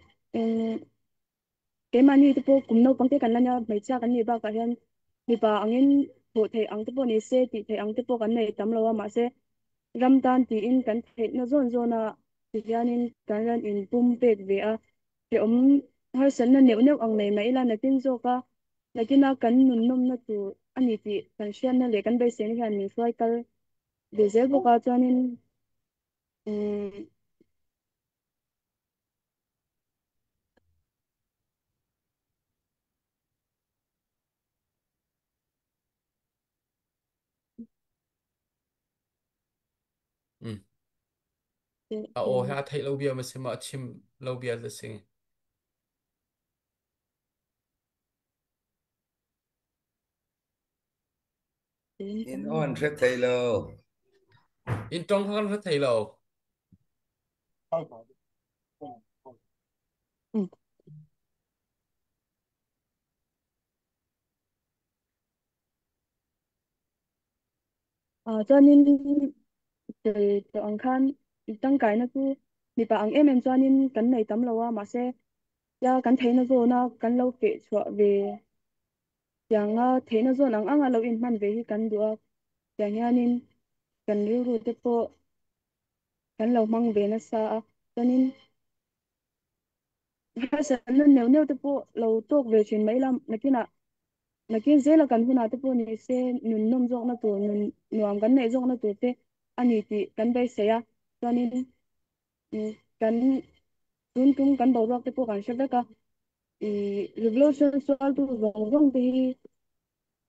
Speaker 6: Keimahni te pawh kum naupang te kan la nia, hmeichhia kan nih bakah hian mipa angin thawh theih ang te pawh ni se, tih theih ang te pawh kan nei tam lo a, mahse ram tan tiin kan theihna zawn zawn a ti hianin kan ran in pum pek ve a, hrehawm harsatna neuh neuh ang nei mah ila nakin zawk a, nakina kan nunnawmna tur a ni tih kan hriatna leh kan beiseina hian min hruai kal ve zel bawk a, chuanin umm.
Speaker 1: A aw he a theih lo bia ma si ma a chim lo bia le si.
Speaker 3: In on hre thei lo.
Speaker 1: In tong kha kan hre thei lo.
Speaker 6: Chuanin tawh ang khan tangkaina chu mipa ang em em chuanin kan nei tam lo a, mahse ya kan theihna zawna kan lo feh chhuah ve tianga theihna zawn ang anga lo inhman ve hi kan duh a, tiang hianin kan rilru te pawh kan lo hmang ve nasa a, chuanin harsatna neuh neuh te pawh lo tawk ve thin mai la, nakinah nakin zela kan hunah te pawh ni se nun nawm zawkna tur nun nuam kan neih zawkna tur te a ni tih kan beisei a, chuanin kan tun tum kan boruak te pawh kan hre vek a, ih revolution sualtu zawng zawng te hi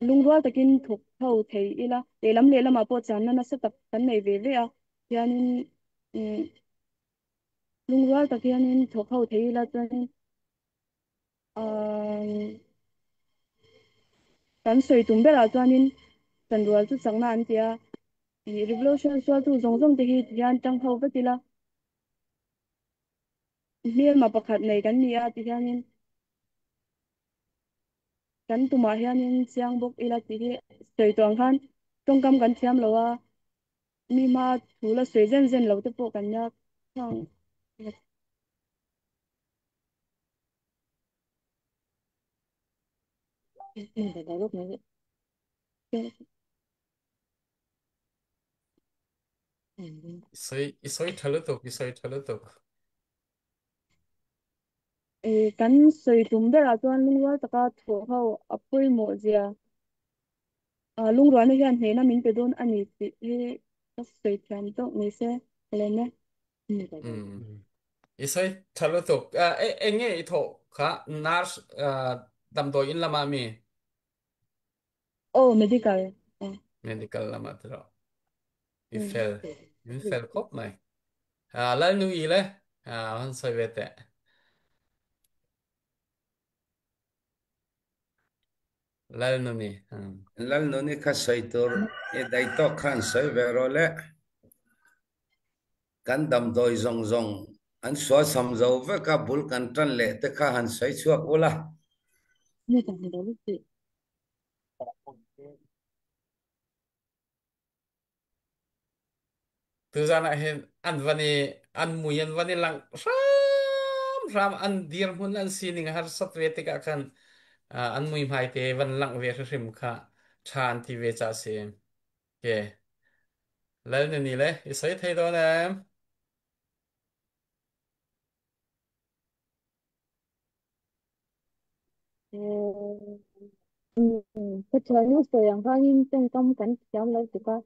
Speaker 6: lungrual takin thawk ho thei ila, lehlam lehlamah pawh channa nasa tak kan nei ve ve a, hianin umm lungrual tak hianin thawk ho thei ila chuanin umm kan sawi tum berah chuanin chanrual chu chakna an ti a, ih revolution sualtu zawng zawng te hi tihian tang ho vek ila, hmelma pakhat nei kan ni a ti hianin. Kan tumah hianin chiang bawk ila tih hi sawi tawh ang khan tawngkam kan thiam lo a, mi hma thu la sawi zen zen lo te pawh kan nia khang.
Speaker 1: Isoi isoi tha lutuk, isoi tha lutuk.
Speaker 6: Kan sawi tum berah chuan lungrual taka thawh ho a pawimawh zia lungrualna hian hnehna min pe dawn a ni tih hi ka sawi thiam tawk ni se ka lawm e.
Speaker 1: I sawi tha lutuk. Eng nge i thawh kha nurse damdawi in lama mi?
Speaker 6: Aw medical.
Speaker 1: Medical lama tiro. I fel. In fel khawp mai. Lalnu i le han sawi ve teh. Lal nuni.
Speaker 3: Lal nuni kha soi tur i dai tok khan soi ve ro le kan damdawi zong zong an suasam zo vek a bul kan ṭan leh te kha han soi chuak ula.
Speaker 1: Tuzan ah hin an van i an mui an van i langh hramhram an dirhmun an sining harsat ve tikah khan an muihmai te van langh ve hrimhrim kha ṭha an ti ve ca si. Okay. Lal na ni le i soi thei dawn em?
Speaker 6: Ka thiannu sawi ang khanin tawngkam kan thiam lo tuk a,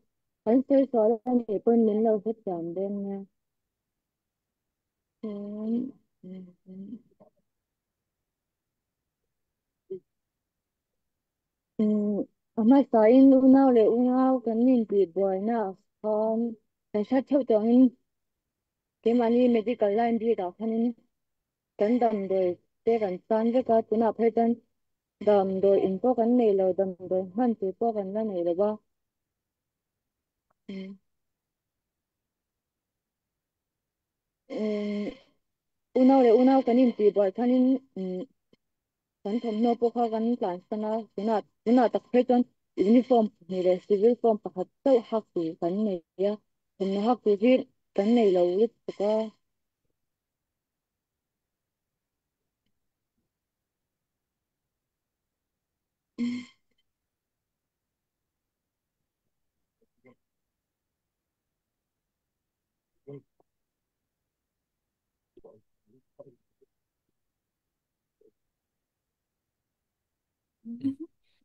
Speaker 6: kan sawi sual a nih pawn min lo hrethiam dawn nia. A hmasain unau leh unau kan intih buaina khan kan hriat theuh tawngin keimahni medical line bikah khanin kan damdawi te kan tan vek a, tunah phei chuan damdawi in pawh kan nei lo, damdawi hman tur pawh kan la nei lo va. Unau leh unau kan intih buai khanin kan thawmhnaw pawh kha kan tlansan a, tunah tunah tak phei chuan uniform pahnih leh civil form pakhat chauh hak tur kan nei a, thawmhnaw hak tur hi kan nei lo lutuk a.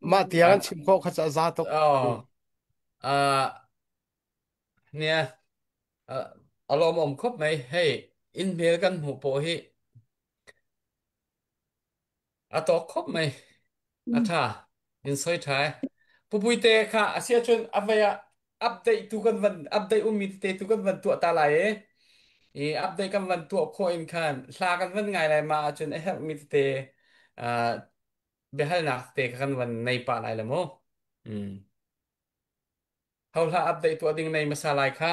Speaker 7: Mah tiang an chim khawh kha cu a za tuk.
Speaker 1: Oh, nia a lawmawm khawp mai. Hei, in hmel kan hmuh pawh hi a tawk khawp mai. A ṭha. In soi ṭha e. Pupuite kha a sia cun a vei ah update tu kan van update ummi tete tu kan van tuah ta lai i i update kan van tuah khawh in khan hla kan van ngai lai ma ahcun a herhmi tete uh, biahalnak tete kha kan van nei pah lai le mu. Mm. Ho hla update tuah ding nei hmasa lai kha.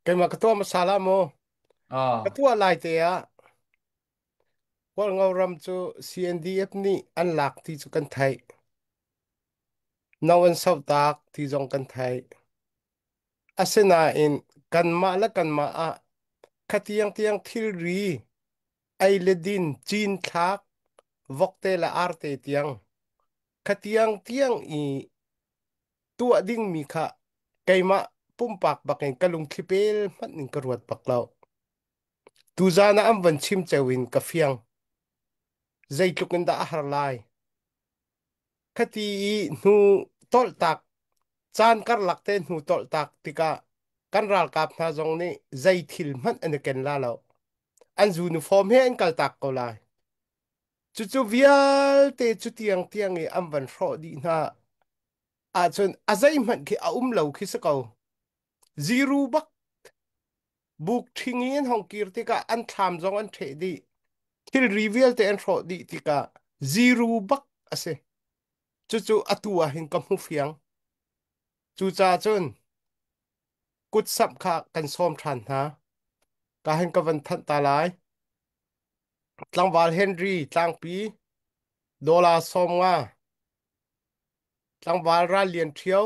Speaker 7: Keimah ka tuah hmasa la maw? Ka
Speaker 1: Oh.
Speaker 7: tuah lai te ah Hualngo ram cu CNDF nih an lak ti cu kan theih. No an sohtak ti zong kan theih. Asinain kanmah le kanmah ah khatiang tiang thilri ei le din cin thlak vokte le arte tiang khatiang tiang i tuah dingmi kha keimah pumpak bakin ka lungthli pel hmanh in ka ruat bak lo. Tuzaan ah an van chim ceu in ka fiang. Zeitluk in dah a har lai. Khati i hnu tolhtak caan karlak te hnu tolhtak tikah kan ralkap hna zong nih zei thil hmanh an i ken la lo. An uniform he an kaltak ko lai. Cucu vialte cu tiang tiang i an van hrawh dih hna ahcun a zeihmanh khi a um lo khi si ko. Ziru bak buk ṭhing i an hong kir tikah an thlam zong an ṭheh dih. Thilri vialte an hrawh dih tikah ziru bak a si. Cucu atu ah hin ka hmu fiang. Cucaah cun kutsamh kha kan sawm ṭhan hna. Ka hin ka van thanh ta lai. Tlangval Henry tlangpi dollar 50, tlangval Ral Lian Ṭhio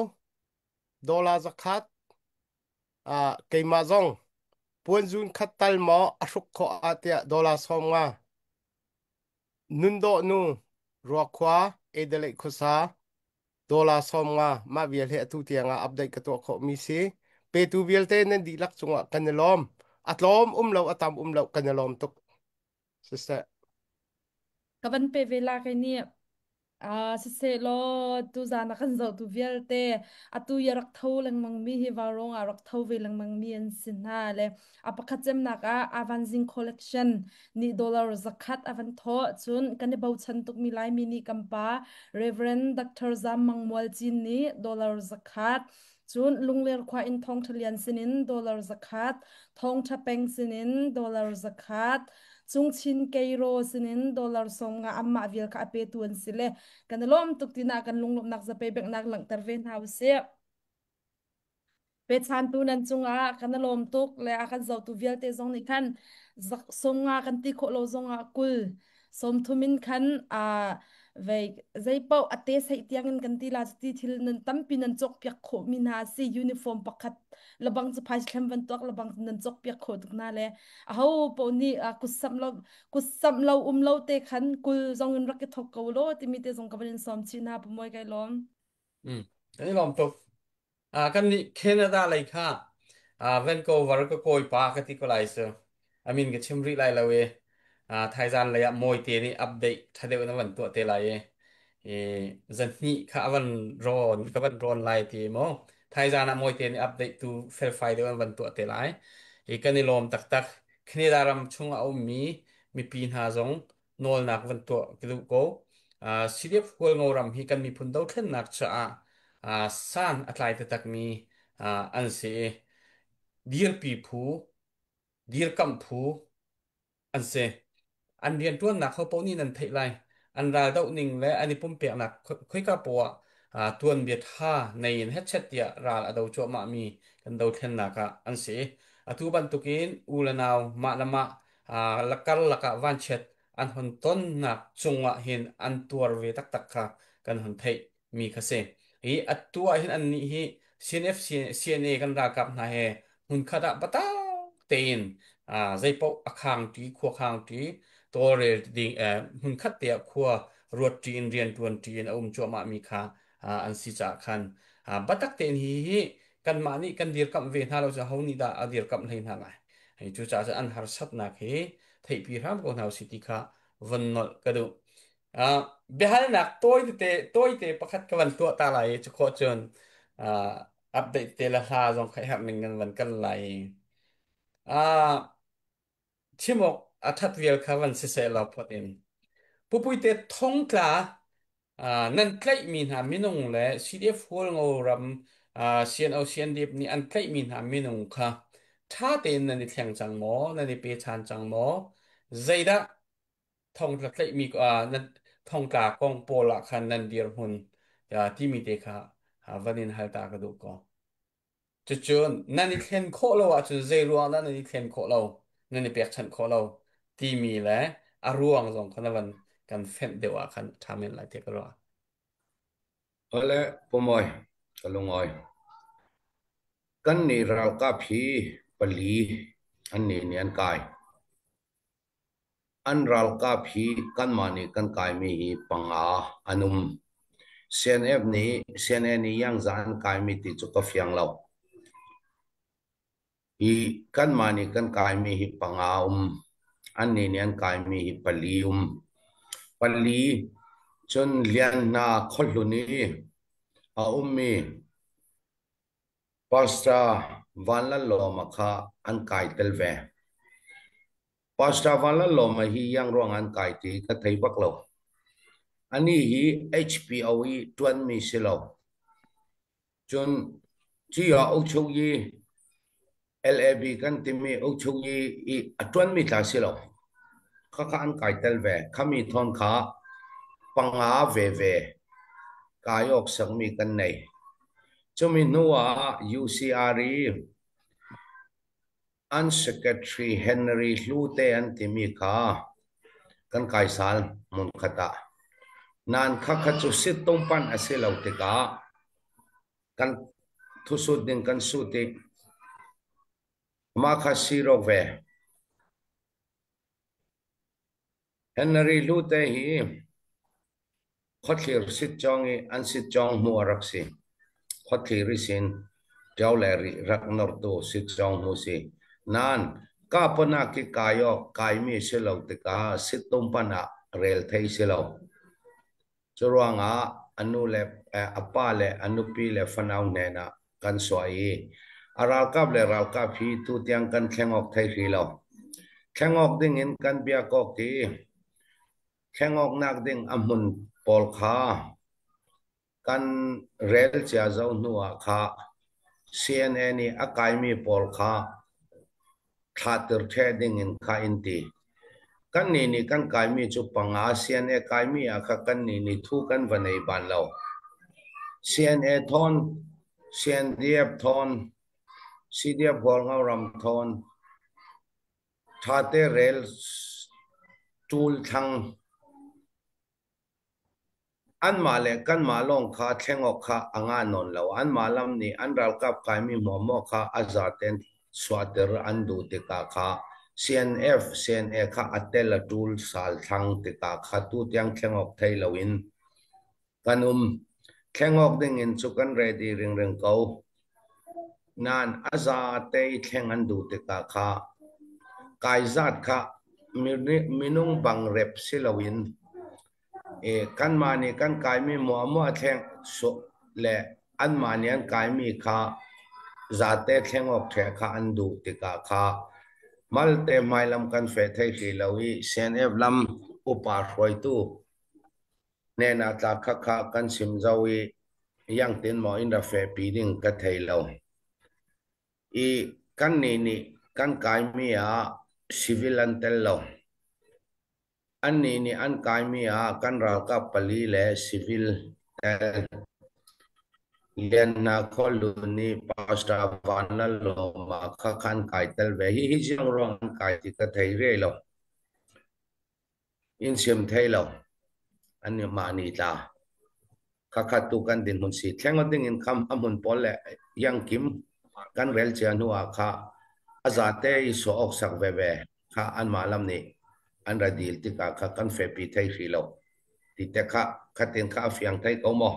Speaker 7: dollar 100, keimah zong puanzun khat tal maw a hruk khawh ah tiah dollar 50. Nundawh nu Ruakhua Adelaide khuasa dollar 50 mah vial he atu tiang ah update ka tuah khawh mi si. Petu vialte nan dihlak cungah kan i lawm. A tlawm um lo a tam um lo kan i lawm tuk. Siseh.
Speaker 4: Ka van pe ve la kai nih Siseh-law tuzaan a kan zohtu vialte atu i a rak tho lengmangmi hi vaurawng ah rak tho ve lengmangmi an si hna le a pakhat cemnak ah Avanzing Collection nih dollar 100 a van thawh. Cun kan i bochan tukmi Laimi nih kan pa Reverend Dr. Zam Mang Mual Cin nih dollar 100, cun Lungler khua in Thawngṭha Lian sinin dollar 100, Thawngṭha Peng sinin dollar 100. Cungchin Keiro sinin dollar 50 anmah vial kha a petu an si le kan i lawm tuk tina kan lunglawmhnak zape benghnak langhter ve hna usih. Pechantu nan cungah kan i lawm tuk le a kan zohtu vialte zong nih khan 50 kan ti khawh lo zongah 20 30 in khan vei zeipaoh a te seih tiangin kan ti la ti thil nan tampi nan cawk piak khawh mi hna si uniform pakhat labang cu phai thlem van tuak labang nan cawk piak khawh tuk hna le aho paoh nih kutsamh lo kutsamh lo um lo te khan 20 zong in rak i thok ko lo timi te zong ka van in sawm chih hna pamoy kai lawm.
Speaker 1: Kan i lawm tuk. Kan nih Canada lei kha Vancouver ka kawipa ka ti ko lai cu. A min ka chim rih lai lo i thaizan lei ah Mawite nih update ṭha deuh in a van tuah te lai i zanhnih kha a van rawn ka van rawn lai ti maw thaizan ah Mawite nih update tu felfai deuh an van tuah te lai. I kan i lawm taktak. Canada ram chung a ummi mipi hna zong nawlnak van tuah ka duh ko. CDF Hualngo ram hi kan miphun dothlennak caah san a tlai taktakmi an si i dirpi phu, dirkamh phu an si. An rianṭuannak ho paoh nih nan theih lai. An raldoh ning le an i pumpeknak khoika poah ah tuanbia ṭha nei in hetchet tiah ral a do cuahmahmi kan dothlennak ah an si. Atu bantukin u le nau mah le mah karlak ah vanchiat an hon tonnak cungah hin an tuar ve taktak kha kan hon theih mi kha si. Hi atu ah hin annih hi CNF CNA kan ralkap hna he hmunkhat ah biatak tein zeipaoh a khangṭi khua khangṭi tawlrel ding hmunkhat te ah khua ruatṭi in rianṭuanṭi in a um cuahmah mi kha an si caah khan biatak tein hi hi kanmah nih kan dirkamh ve hna lo cu ho nih dah a dirkamh hlei hna lai. Hei cucaah cun an harsatnak hi theihpi hram ko hna usih ti kha von nolh ka duh. Biahalnak tawite tawite pakhat ka van tuah ta lai i cu khawh cun update te le hla zong kha herh ning kan van kal lai. Chim awk a that vial kha van siseh law phot in. Pupuite thongtla nan tlaihmi hna minung le CDF Hualngo ram CNO CNDF nih an tlaihmi hna minung kha ṭha tein nan i thleng cang maw? Nan i pe ṭhan cang maw? Zeidah thongtla tlaihmi nan thongtla kong pawl ah khan nan dirhmun timi te kha van in hal ta ka duh ko. Cucun nan i thlen khawh lo ahcun zei ruang dah nan i thlen khawh lo, nan i pekchanh khawh lo timi le a ruang zong kha na van kan fenh deuh ah khan ṭha men lai tiah ka ruah.
Speaker 3: Ole pumawi ka lungawi. Kan nih ralkap hi pali an nih nih an kai. An ralkap hi kanmah nih kan kaimi hi panga an um. CNF nih CNA nih Yangza an kaimi ti cu ka fiang lo. Hi kanmah nih kan kaimi hi panga um. Annih nih an kaimi hi pali um. Pali cun Lian hna khuahlun i a ummi Pastor Vanlalawma kha an kai tel ve. Pastor Vanlalawma hi iang ruang an kai ti ka thei bak lo. Anih hi HPO i ṭuanmi si lo. Cun ci ah Ukchukyi LAB kan timi Ukchukyi i a ṭuanmi tla si lo. Khakha an kai tel ve. Khami thawn kha panga veve kai awk sakmi kan nei. Cumi hnu ah UCR i an secretary Henry Hlute an timi kha kan kai sal hmunkhat ah. Nain khakha cu sittungpan a si lo tikah kan thusut ding kan sut i mah kha sirok ve. Henry Hlute hi Khuathlir sitcawng i an sitcawng hmu a rak si. Khuathlir i sin ṭio le rih rak nortu sitcawng hmu si. Nain kahpanak i kai awk kaimi si lo tikah sittumpan ah rel thei si lo. Curuangah a nu le a pa le a nupi le fanau hnen ah kan suah i a ralkap le ralkap hi tutiang kan thleng awk thei hrih lo. Thleng awk dingin kan biak awk i Thleng awknak ding a hmun pawl kha kan rel cia zau hnu ah kha CNA nih a kaimi pawl kha thlatir ṭheh ding in kha in ti. Kan nih nih kan kaimi cu panga CNA kaimi ah kha kan nih nih thu kan va nei ban lo. CNA thawn, CNDF thawn, CDF Hualngo ram thawn, ṭhate rel ṭul thlang. Anmah le kanmah lawng kha thleng awk kha a ngah nawn lo. Anmah lam nih an ralkap kaimi hmuahhmuah kha a zaten chuahter an duh tikah kha CNF, CNA kha a tel a ṭul sal thlang tikah kha tutiang thleng awk thei loin kan um. Thleng awk dingin cu kan ready ringring ko. Nain a zate i thleng an duh tikah kha kai zat kha minung bang rep si loin kanmah nih kan kaimi muahmuah thleng le anmah nih an kaimi kha zate thleng awk ṭheh kha an duh tikah kha malte hmailam kan feh thei hlei lo i CNF lam upa hruaitu hnenah tla khakha kan chim zau i yangtin maw in ra fehpi ding ka thei lo. I kannih nih kan kaimi ah civil an tel lo. Annih nih an kaimi ah kan ralkap pali le civil tel. Lian hna khualu nih Pastor Vanlalawma kha khan kai tel ve. Hihi ziang ruang an kai ti ka thei rih lo. In sim thei lo. An mah ni tla. Khakhat tu kan dinhmun si. Thleng ding in kham a hmun pawl le yang kim kan rel cia hnu ah kha a zate i sawh awk sak veve kha anmah lam nih an ra dil tikah kha kan fepi thei hrih lo. Ti te kha khatin kha a fiang thei ko maw?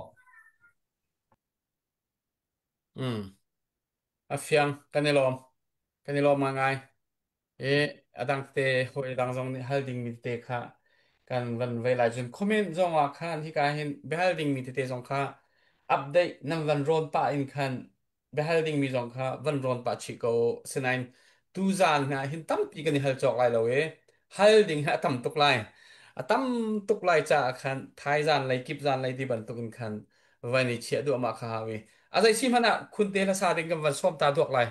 Speaker 1: A fiang kan i lawm. Kan i lawm ngai. I a dang te hawi dang zong nih hal dingmi tete kha kan van vei lai cun comment zong ah khan hika hin biahal dingmi tete zong kha update nan van rawn pah in khan biahal dingmi zong kha van rawn pah chih ko. Sinain tuzaan hna hin tampi kan i hal cawk lai lo i hal ding hi a tam tuk lai. A tam tuk lai caah khan thaizan lei kip zan lei ti bantuk in khan van i chiah duahmah kha hau i a zei si hmanh ah khunte hlasa ding kan van sawm ta duak lai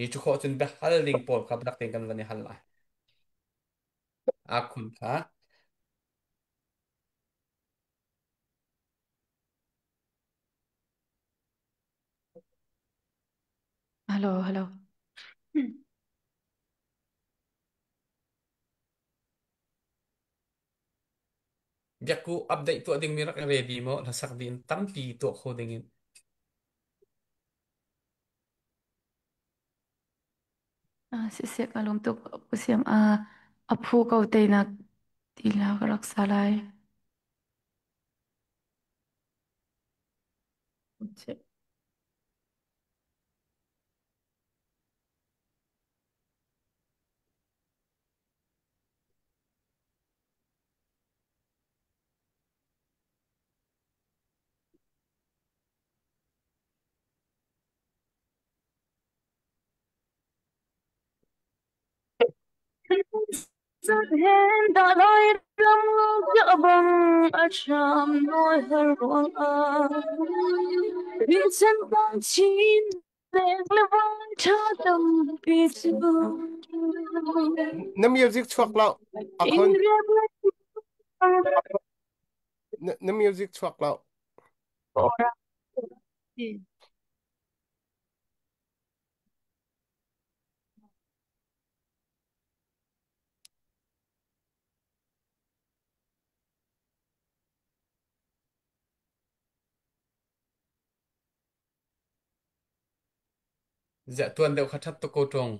Speaker 1: i cu khawh cun biahal ding pawl kha biatak tein kan van i hal lai a khun kha.
Speaker 2: Hello, hello.
Speaker 1: Biakku update tuah dingmi rak i ready maw hlasak ding tampi tuah kho dingin.
Speaker 2: Siseh ka lung tuk siam a phu ko te nak ti la ka rak sa lai. Rất đã lối lắm chợ bông ở trong nỗi hờ ruộng vì chân ta chín leng le vai cha tâm pi chu.
Speaker 7: Na music chuak lo
Speaker 2: In
Speaker 7: akhun na music chuak lo.
Speaker 1: Ziah tuan deuh kha ṭhat tuk ko ṭung.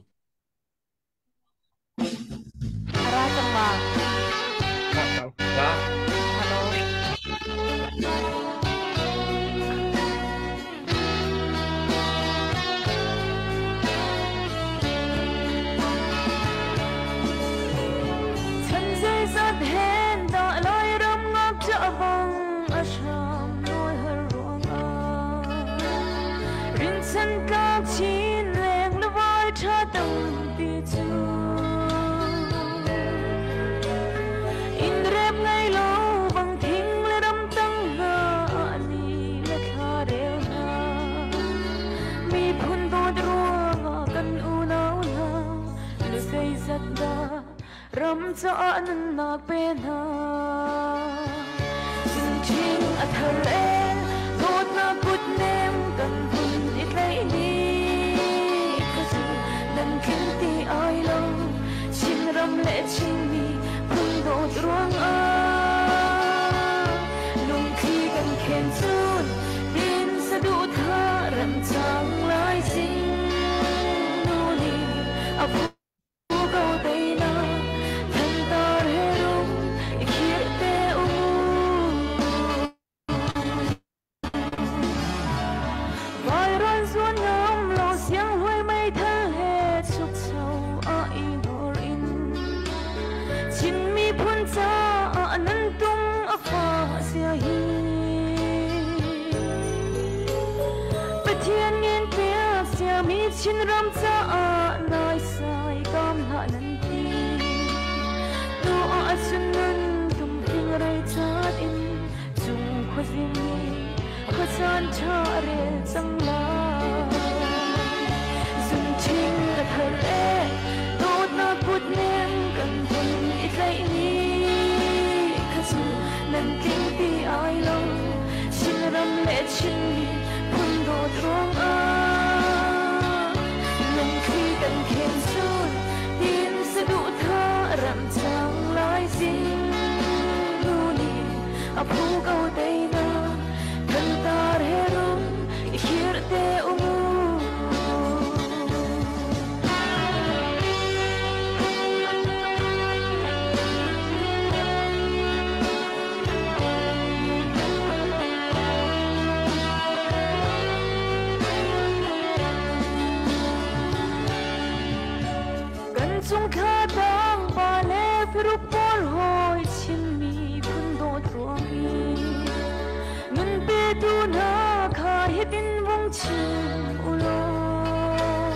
Speaker 4: Ara cang ma.
Speaker 1: Ra.
Speaker 4: Hello.
Speaker 2: Thân dây giọt hẹn đợi lối rong ngọc chợ vòng ở trong nỗi hờ ruộng Rin ka chin leng le voi tha tang pi chu in rep ngai lo bang thing le ram tang na ni le thla rel na mi phun dawt ruangah kan unau hna lu zeizat dah ram caah nunnak pe hna. Zunṭhing a thar e, dawtnak kutnem kan vun i tlaih ni kha cu nan tling ti ai lo. Chinram le Chinmi phun dawt ruangah lungthli kan khen cun tin saduhthah rem cang lai sing nu nih a phu ko teinak thantar he rum i khirh te u. Vairan zuan ngam lo siang huai meithal he chukcho a i ngor in Chin miphun caah nan tung a fa sia hi Pathian ngen piak siami Chinram caah naisai kam hlah nan ti tu ah cun nun tum hling rei chat in cung khuazing nih khuacaan ṭha a rel cang lai. Zunṭhing a thar e, dawtnak kutnem kan vun i tlaih ni kha cu nan tling ti ai lo. Chinram le Chinmi phun dawt ruangah lungthli kan khen sun tin saduhthah ram cang lai zing nu nih a phu ko teinak thantar he rum i khirh te u mu. Kan chungkhar tang pa le firuk pawl hawi Chinmi phun dawt ruang i nun petu hna kha hitin vung chim u law.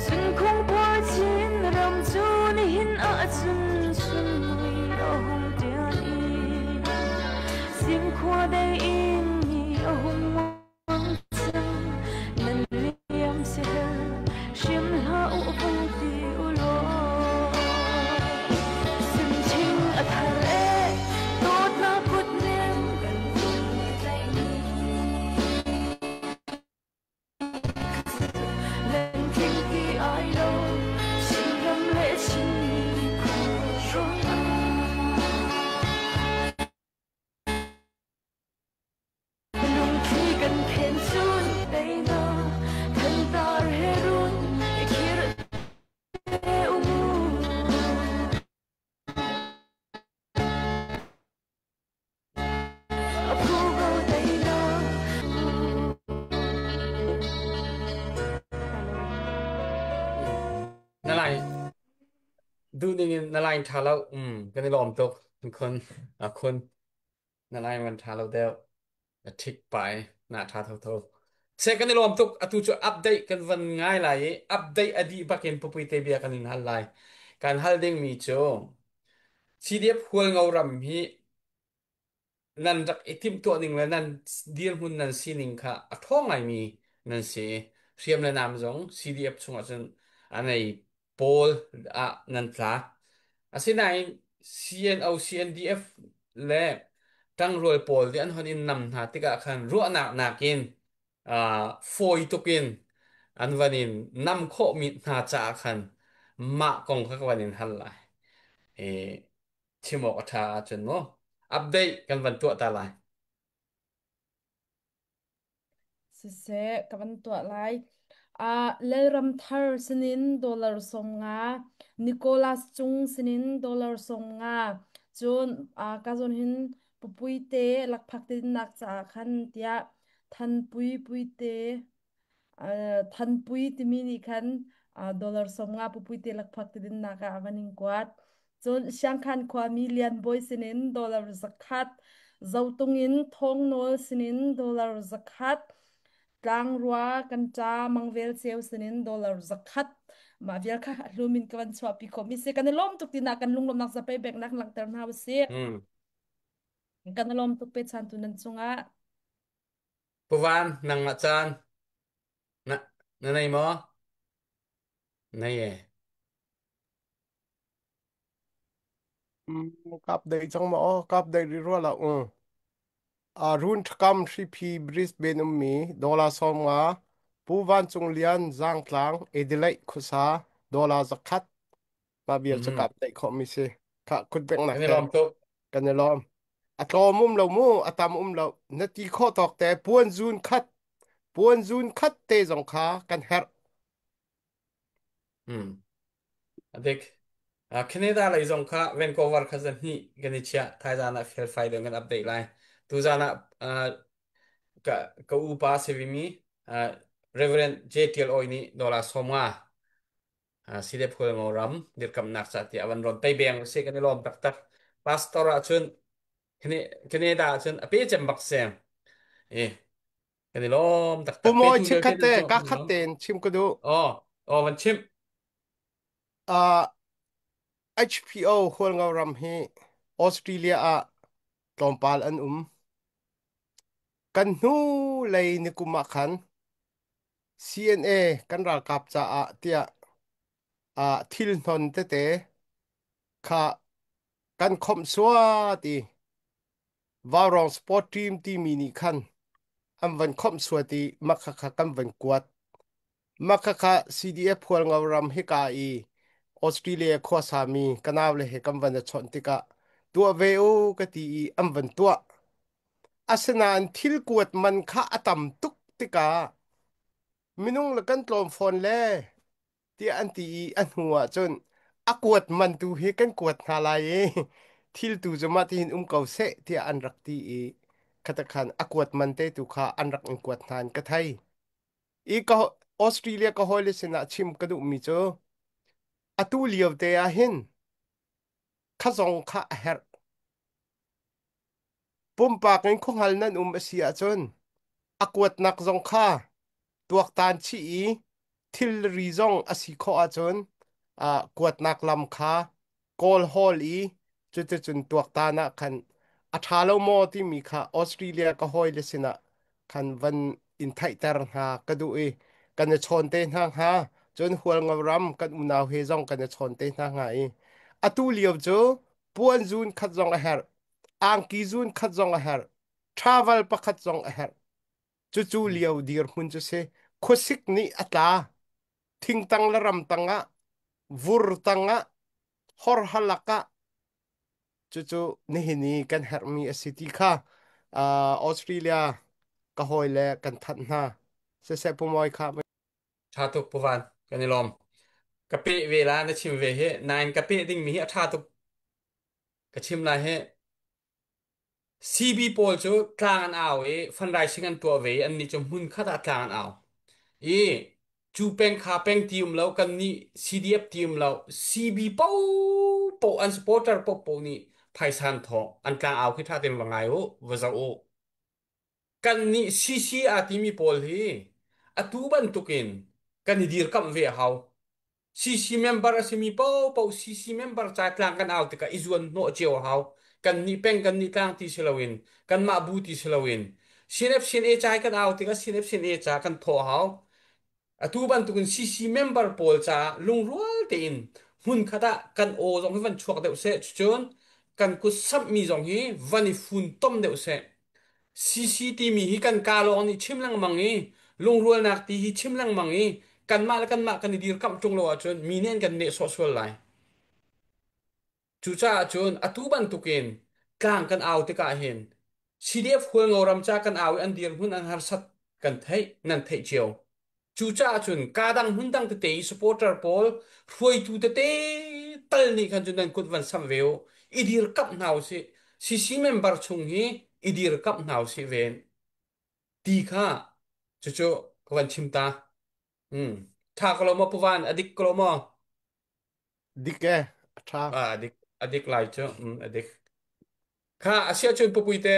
Speaker 2: Zunkhung pawl Chin ram cu nihin ahcun sunmui a hung tian i Cinkhua dei in ni a hung muang cang nan liam sihel hrim hlah u vung ti u law. Zunthing a thar e dawtnak kutnem kan vun i tlaih ni nan tling ti ai lo Chinram le Chinmi khua Lungthli kan phen cun teinak thantar he run i khirh te u mu. A phu ko teinak.
Speaker 1: Na lai duh ning in na line ṭha lo. Kan i lawm tuk. Khun a khun na line van ṭha lo deuh. A ṭhik pai na ṭha thotho. Se kan i lawm tuk. Atu cu update kan van ngai lai i update a dih bakin pupui te bia kan in hal lai. Kan hal dingmi cu CDF Hualngo ram hi nan rak i timhtuah ning le nan dirhmun nan sining kha a ṭhawng ngaimi nan si. Hriam le nam zong CDF chungah cun a nei pawl ah nan tla. Asinain CNO, CNDF le ṭangrual pawl nih an hon in nam hna tikah khan ruahnak nakin fawi tukin an van in nam khawhmi hna caah khan mah kong kha ka van in hal lai. I chim awk a ṭha ahcun mu update kan van tuah ta lai.
Speaker 4: Siseh, ka van tuah lai. Lalram Thar sinin dollar 50, Nicholas Cung sinin dollar 50, cun ka zawn hin Pupuite lakphak tinnak caah khan tiah Thanpui Puite Thanpui timi nih khan dollar 50 Pupuite lakphak ti dinnak ah a van in kuat. Cun Siangkhan khuami Lian Bawi sinin dollar 100, Zotung in Thawng Nawl sinin dollar 100, Tlangrua kan ṭa Mangvel Ceu sinin dollar 100. Mah vial kha a hlum in ka van chuahpi khawhmi si. Kan i lawm tuk tinak kan lunglawmhnak zapei beknak langhter hna usih. Kan i lawm tuk pechantu nan cungah.
Speaker 1: Puvan nangmah caan na, na nei maw? Nei e.
Speaker 7: Kap dei cang ma aw kap dei ri rua la u. A run thakam hripi Brisbane ummi dollar 50 Pu Van Cung Lian Zangtlang Adelaide khuasa dollar 100 mah vial cu
Speaker 1: Mhm.
Speaker 7: kap dei khawh mi si. Kha kut bek nak
Speaker 1: Kan i
Speaker 7: he
Speaker 1: lawm tuk.
Speaker 7: kan i lawm. A tlawm um lo mu, a tam um lo. Na ti khawh tawk te puan zun khat, puan zun khat te zong kha kan herh.
Speaker 1: Hmm. Adik. Canada lei zong kha Vancouver kha zan hnih kan i chiah. Thaizan ah felfai deuh kan update lai. Tuzan ah ka ka upa sevimi Reverend J. Tial Oi nih dollar 50 Sidep Hualngo ram dirkamnak ca tiah van ron tei beng usih kan i lawm taktak. Pastor ahcun Canada ahcun a pe cem bak si. E, kan i lawm taktak.
Speaker 7: Pumawi
Speaker 1: Petu vialte
Speaker 7: chikkhat
Speaker 1: nan
Speaker 7: te
Speaker 1: cungah
Speaker 7: ka
Speaker 1: kan i
Speaker 7: khat
Speaker 1: lawm.
Speaker 7: tein chim ka duh.
Speaker 1: Oh, oh van chim.
Speaker 7: Uh, HPO Hualngo ram hi Australia ah tlawmpal an um. Kan hnu lei nikum ah khan CNA kan ralkap caah tiah thil hnon tete kha kan khomh sua ti Vaurong Sport Team timi nih khan an van khomh suat i makha kha kan van kuat. Makha kha CDF Hualngo ram hika i Australia khuasami kanau le he kan van i chawnh tikah tuah ve u ka ti i an van tuah. Asinain thil kuat man kha a tam tuk tikah minung le kan tlawm fawn le tiah an ti i a hnu ah cun a kuat man tu hi kan kuat hna lai i thil tu cu mah tihin um ko seh tiah an rak ti i khatakhan a kuat man te tu kha an rak in kuat hna in ka thei. I ka Australia ka hawile sinah chim ka duhmi cu atu lio te ah hin kha zong kha a herh. Pumpak in khuahngal nan um a si ahcun a kuatnak zong kha tuaktan chih i thilri zong a si khawh ahcun kuatnak lam kha kawl hawl i cuticun tuaktan ah khan a ṭha lo maw timi kha Australia ka hawile sinah khan van in theihter hna ka duh i kan i chawn te hna hnga. Cun Hualngo ram kan unau he zong kan i chawn te hna hnga i atu lio cu puan zun khat zong a herh, angki zun khat zong a herh, travel pakhat zong a herh. Cucu lio dirhmun cu si. Khuasik nih a tla, thingtang le ramtang ah, vur tang ah, horhalak ah, cucu nihin i kan herhmi a si ti kha Australia ka hawile kan thanh hna. Siseh Pumawi kha
Speaker 1: Ṭha tuk Puvan, kan i lawm. Ka peh ve la na chim ve hi. Nain ka peh dingmi hi a ṭha tuk. Ka chim lai hi. CB pawl cu tlang an au i fundraising an tuah ve i annih cu hmunkhat ah tlang an au. I cu peng kha peng ti um lo kan nih CDF ti um lo CB popo an supporter popo nih phaisa an thawh an tlang au khi ṭha tein va ngai u va zoh u. Kan nih CC aa timi pawl hi atu bantukin kan i dirkamh ve a hau. CC member a simi paohpaoh CC member ca tlang kan au tikah i zuan hnawh cio a hau. Kan nih peng kan nih tlang ti si loin kanmah bu ti si loin CNF CNA ca i kan au tikah CNF CNA ca kan thawh a hau. Atu bantukin CC member pawl caah lungrual tein hmunkhat ah kan aw zong hi van chuak deuh seh. Cucun kan kut samhmi zong hi van i funtom deuh seh. CC timi hi kan kaa lawng nih chim lengmang i lungrualnak ti hi chim lengmang i kanmah le kanmah kan i dirkamh ṭung lo ahcun mi nih an kan nehsawh sual lai. Cucaah cun atu bantukin tlang kan au tikah hin CDF Hualngoram ca kan au i an dirhmun an harsat kan theih, nan theih cio. Cucaah cun kaa dang hmun dang tete i supporter pawl hruaitu tete tal nih khan cun nan kut van samh ve u. I dirkamh hna usih. CC member chung hi i dirkamh hna usih ven ti kha cucu ka van chim ta. Hmm. Tha ko lo maw Puvan? A dik ko lo maw?
Speaker 7: dik e a ṭha.
Speaker 1: Ah, a dik a dik lai cu. A dik. Kha a siah cun pupuite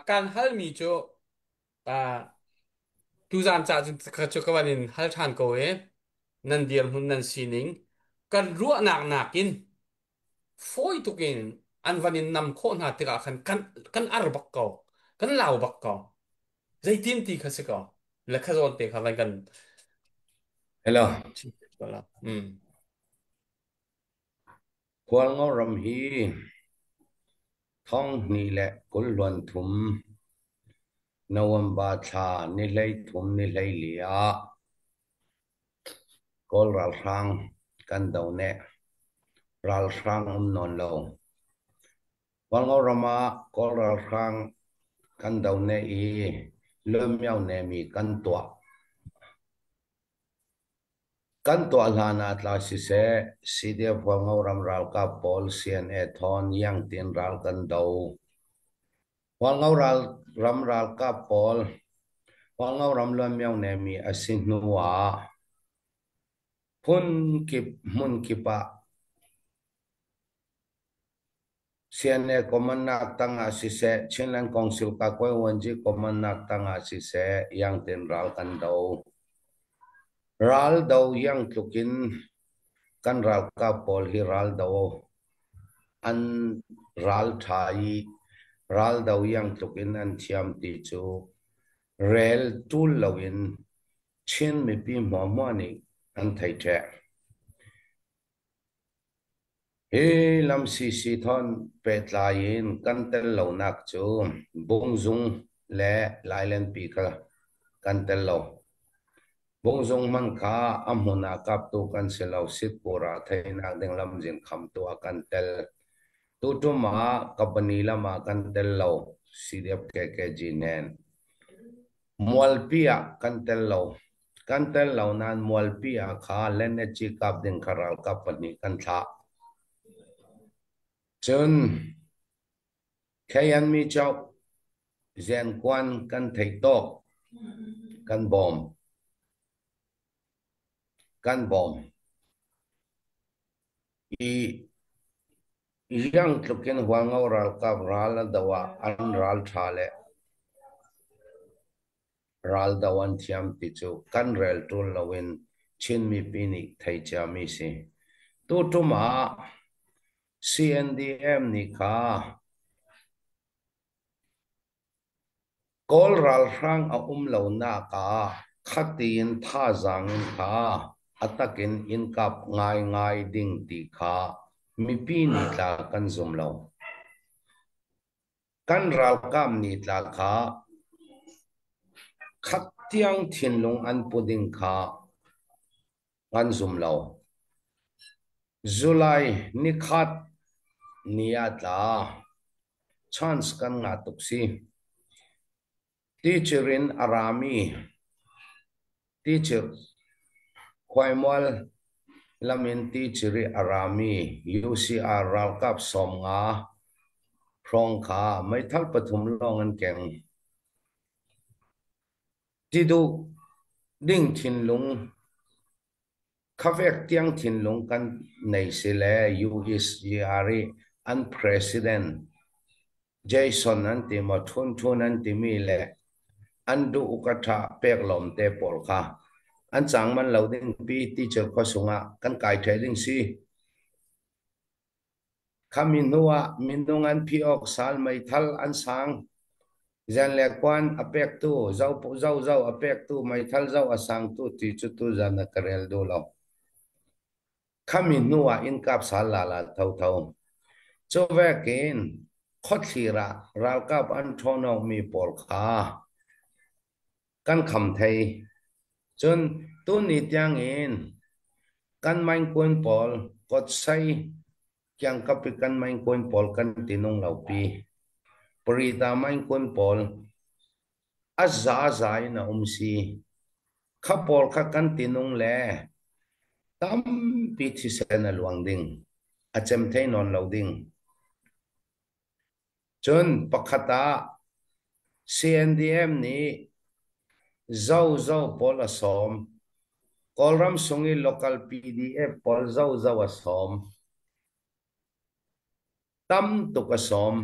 Speaker 1: kan halmi cu tuzaan ca cun ka cu ka van in hal ṭhan ko i nan dirhmun nan sining kan ruahnak nakin fawi tukin an van in nam khawh hna tikah khan kan ar bak ko kan lau bak ko zeitin ti kha si ko le kha zawn te kha van kan
Speaker 3: Hello.
Speaker 1: chim ko la.
Speaker 3: Hualngo ram hi 2023 November thla ni 13 ni 14 ah Kawl ralhrang kan do ne. Ralhrang um nawn lo. Hualngo ram ah Kawl ralhrang kan do ne i Luammiao nemi kan tuah. Kan tuah hlan ah tla siseh, CDF Hualngo ram ralkap pawl CNA thawn Yangtin ral kan do. Hualngo ram ralkap pawl Hualngo ram Luanmyo nemi a si hnu ah phunkip hmunkip ah CNA command-nak tangah siseh, Chinland Council Kakuaiwanji command-nak tangah siseh, Yangtin ral kan do. Ral do yang tluk in kan ralkap pawl hi ral do an ral ṭha i ral do yang tluk in an thiam ti cu rel ṭul loin Chin mipi hmuahhmuah nih an thei ṭheh. Hi lam CC thawn pehtlai in kan tel lonak cu Bungzung le Lailenpi kha kan tel lo. Bungzung hmanh kha a hmun ah kaptu kan si lo, Sitpur ah theihnak ding lamzin khamtu ah kan tel. Tuṭum ah company lam ah kan tel lo, CDF KKG nen. Mualpi ah kan tel lo. Kan tel lo nain Mualpi ah kha Lenetci kap ding kha ralkap pahnih kan thlah. Cun Khayan Michauk Zenkuan kan theih tawk kan bawm. Kan bawm. I Iang tluk in Hualngo ralkap ral a do ah an ral ṭha le ral do an thiam ti cu kan rel ṭul loin Chin mipi nih thei ciami si. Tuṭum ah CNDM nih kha Kawl ralhrang a um lonak ah khatiin thazaang in kha a takin in kap ngaingai ding ti kha mipi nih tla kan zum lo. Kan ralkap nih tla kha khat tiang thinlung an pu ding kha kan zum lo. July nikhat ni ah tla. Chance kan ngah tuk si. Teacher in a rami teacher khuaimual lam in teacher i a rami UCR ralkap 50 hrawng kha meithal pathum lawng an keng. Ti duh ding thinlung Khavek tiang thinlung kan nei si le USGR i an president Jason an ti maw Thun Thun an timi le an duh ka ṭha pek lawm te pawl kha an cang man lo ding pi teacher khua sungah kan kai ṭhe ding si. Khami hnu ah minung an phi awk sal meithal an sang. Zan le kuan a pektu, zo zo a pektu, meithal zo a sangtu ti cu tuzan a ka rel duh lo. Khami hnu ah innkap sal lala thotho. Cu vekin khuathlir ah ralkap an ṭhawn awkmi pawl kha kan kham thei. Cun tuni tiangin kan mangkun pawl kawtsai kiangkap i kan mangkun pawl kan tinung lopi. Parita mangkun pawl a zaza in a um si. Kha pawl kha kan tinung le tampi thisen a luang ding. A cem thei nawn lo ding. Cun pakhat ah CNDM nih zozo pawl a sawm. Kawlram sung i local PDF pawl zozo a sawm. Tam tuk a sawm.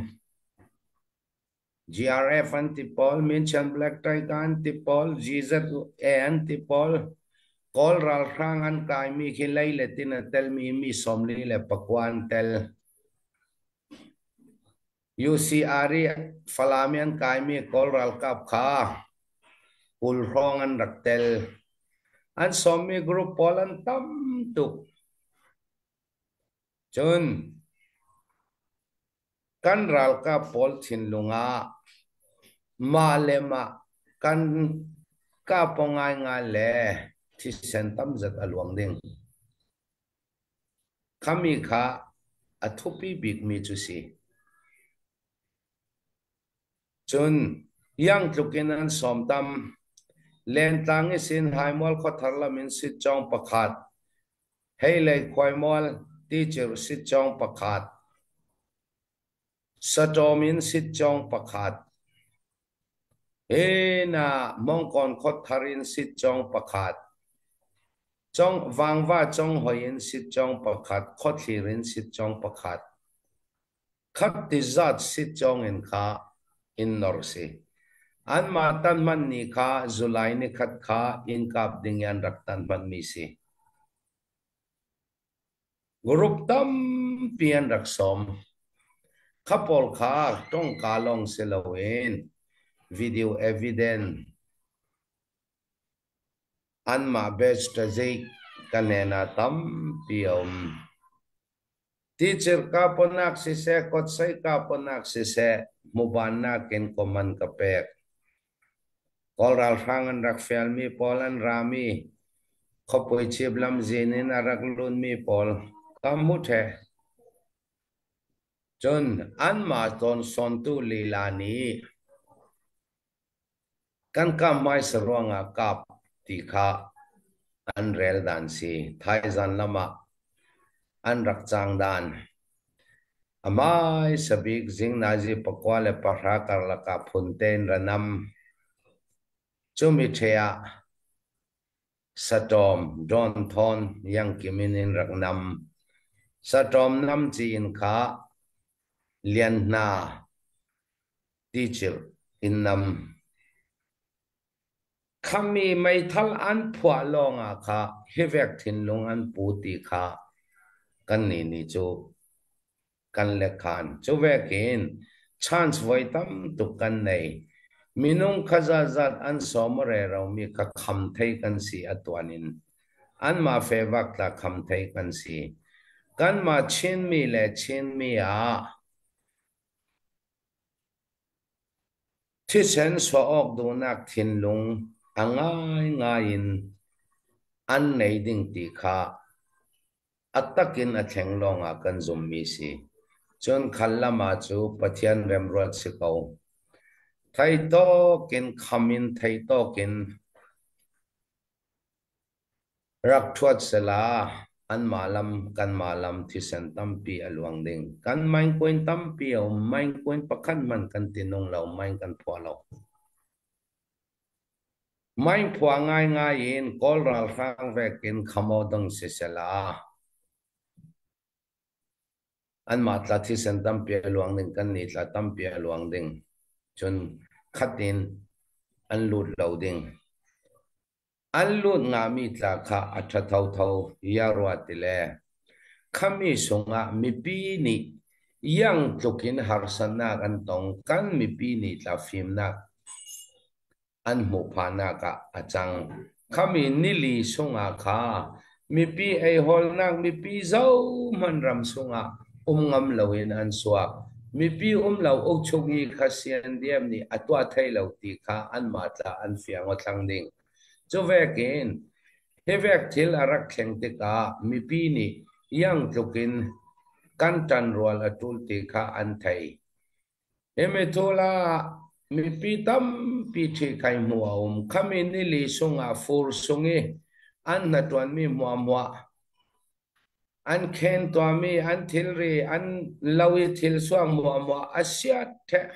Speaker 3: GRF an ti pawl, Minchan Black Tiger an ti pawl, GZA an ti pawl, Kawl ralhrang an kaimi khi lei le tin a telmi mi 49 an tel. UCR i Falam i an kaimi Kawl ralkap kha 20 hrawng an rak tel. An sawmmi group pawl an tam tuk. Cun. Kan ralkap pawl thinlung ah mah le mah kan kap ngaingai le thisen tamzat a luang ding. Khami kha a thupi bikmi cu si. Cun iang tluk in an sawm tam. Lentlang i sin Haimual khuathar lam in sitcawng pakhat, Heilei khuaimual ticir sitcawng pakhat, Saṭawm in sitcawng pakhat, Hi na Hmawngkawn khuathar in sitcawng pakhat, Vangva conghoi in sitcawng pakhat, Khuathlir in sitcawng pakhat. Khat ti zat sitcawng in kha in nor si. Anmah tanhman ni kha July nikhat kha inn kap ding i an rak tanhman mi si. Group tampi an rak sawm. Kha pawl kha tongka lawng si loin video evidence anmah batch tazik ka nen ah tampi a um. Ticir kaponak siseh, kotsai kaponak siseh, mubannak in command ka pek. Kawl ralhrang an rak fialmi pawl an rami, khuapui chip lamzin in a rak lunmi pawl ka hmu ṭheh. Cun anmah tawnsawntu lila nih Kan kap hmaisa ruangah kap ti kha an rel dan si. Thaizan lam ah an rak cang dan. A hmaisa bik zing nazi 9 le 10 karlak ah phunte in ra nam. Cumi ṭhe ah saṭawm dawn thawn iangkim in in rak nam. Saṭawm nam ci in kha lian hna ticil in nam. Khami meithal an phuah lawngah kha hivek thinlung an pu ti kha kannih nih cu kan lekhan. Cu vekin chance voi tam tuk kan nei. Minung kha zatzat an sawm reromi kha kham thei kan si atuan in. Anmah fevak tla kham thei kan si. Kanmah Chinmi le Chinmi ah Thisen sawh awk duhnak thinlung a ngaingai in an nei ding ti kha a tak in a thleng lawngah kan zummi si. Cun khal lam ah cu Pathian remruat si ko. Thei tawk in kham in thei tawk in Rak ṭhuat sela anmah lam kanmah lam thisen tampi a luang ding. Kan mangkuin tampi a um. Mangkuin pakhat hmanh kan ti nung lo, mang kan phuah lo. Mang phuah ngaingai in Kawl ralhrang vekin khamo dong si sela anmah tla thisen tampi a luang ding, kannih tla tampi a luang ding. Cun khat in an lut lo ding. An lut ngami tla kha a ṭha thotho ia rua ti le khami sungah mipi nih iang tluk in harsatnak an tong kan mipi nih tla fimnak an hmuh phahnak ah a cang. Khami nili sungah kha mipi eihawlnak mipi zohhmanh ram sungah um ngam loin an suak. Mipi um lo ukchuk i kha CNDF nih a tuah thai lo ti kha anmah tla an fiang aw thlang ding. Cu vekin hi vek thil a rak thleng tikah mipi nih iang tluk in kan ṭanrual a ṭul ti kha an thei. Hi mithul ah mipi tampi ṭhi-khai hmu a um. Khami nili sungah fur sung i an hnaṭuanmi hmuahhmuah an khen tuahmi an thilri an lo i thil suak muahmuah a siat ṭheh.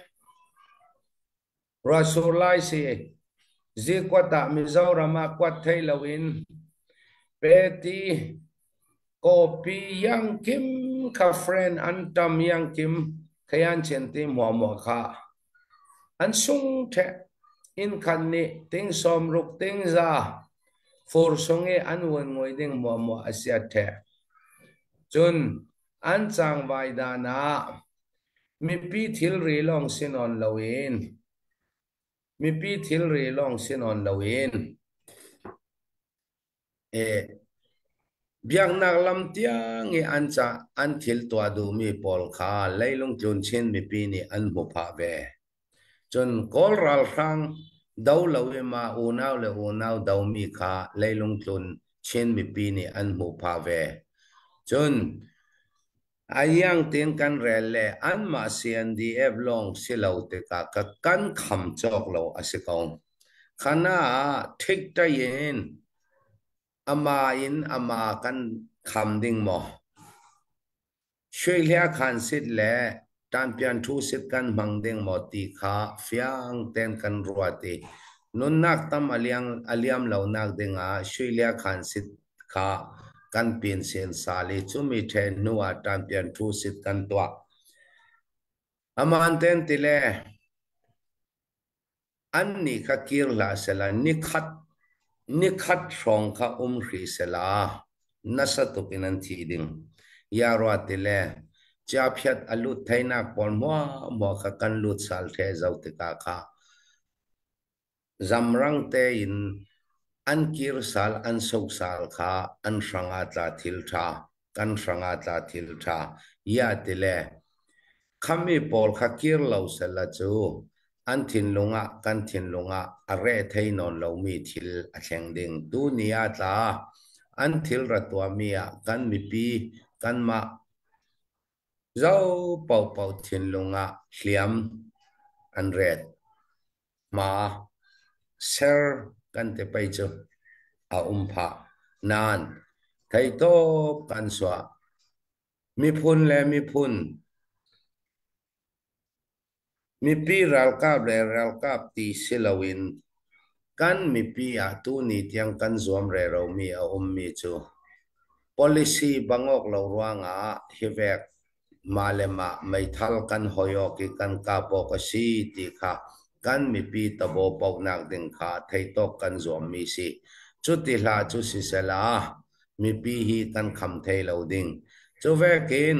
Speaker 3: Ruahsur lai si zikuat ah Mizoram ah kuat thei loin peti kawpi yang kim kha friend an tam yang kim khayan chen ti muahmuah kha an sung ṭheh. Inn khat nih ting 60 ting 100 fur sung i an uan ngoi ding muahmuah a siat ṭheh. Cun an cangvai dan ah mipi thilri lawng si nawn loin mipi thilri lawng si nawn loin e. Biaknak lam tiang i an ca an thil tuah duhmi pawl kha leilung tlun Chin mipi nih an hmu phah ve. Cun Kawl ralhrang do lo i mah unau le unau domi kha leilung tlun Chin mipi nih an hmuh phah ve. Cun a iang tein kan rel le anmah CNDF lawng si lo tikah ka kan kham cawk lo a si ko. Khana ah thiktai in ama in ama kan kham ding maw? Sui khan sit le ṭanpian ṭhu sit kan hmang ding maw ti kha fiang tein kan ruat i nunnak tam a liam lonak dingah sui khan sit kha kan pin sin sal i cumi ṭhen hnu ah ṭanpian ṭhu sit kan tuah. Aman ten ti le Annih kha kir hlah sehla nikhat nikhat hrawng kha um hrih sehla nasa tuk in an thi ding. Yarua ti le chiaphiat a lut theinak pawl hmuahhmuah kha kan lut sal the zau tikah kha zamrang tein an kir sal an sok sal kha an hrang ah tla thil ṭha kan hrang ah tla thil ṭha ya ti le Khami pawl kha kir lo sehla cu an thinlung ah kan thinlung ah a reh thei nawn lomi thil a thleng ding. Tuni ah tla an thil ra tuahmi ah kan mipi kanmah zo paohpaoh thinlung ah hliam an ret. Hma ser kan ti pei cu a um phah. Nain theitawp kan suah. Miphun le miphun, mipi ralkap le ralkap ti si loin kan mipi ah tuni tiang kan zuam reromi a ummi cu policy bangawk lo ruangah hivek mah le mah meithal kan hoi awk i kan kap awk a si ti kha kan mipi tabo pohnak ding kha theitawk kan zuammi si. Cuti hlah cu sisela mipi hi kan kham thei lo ding. Cu vekin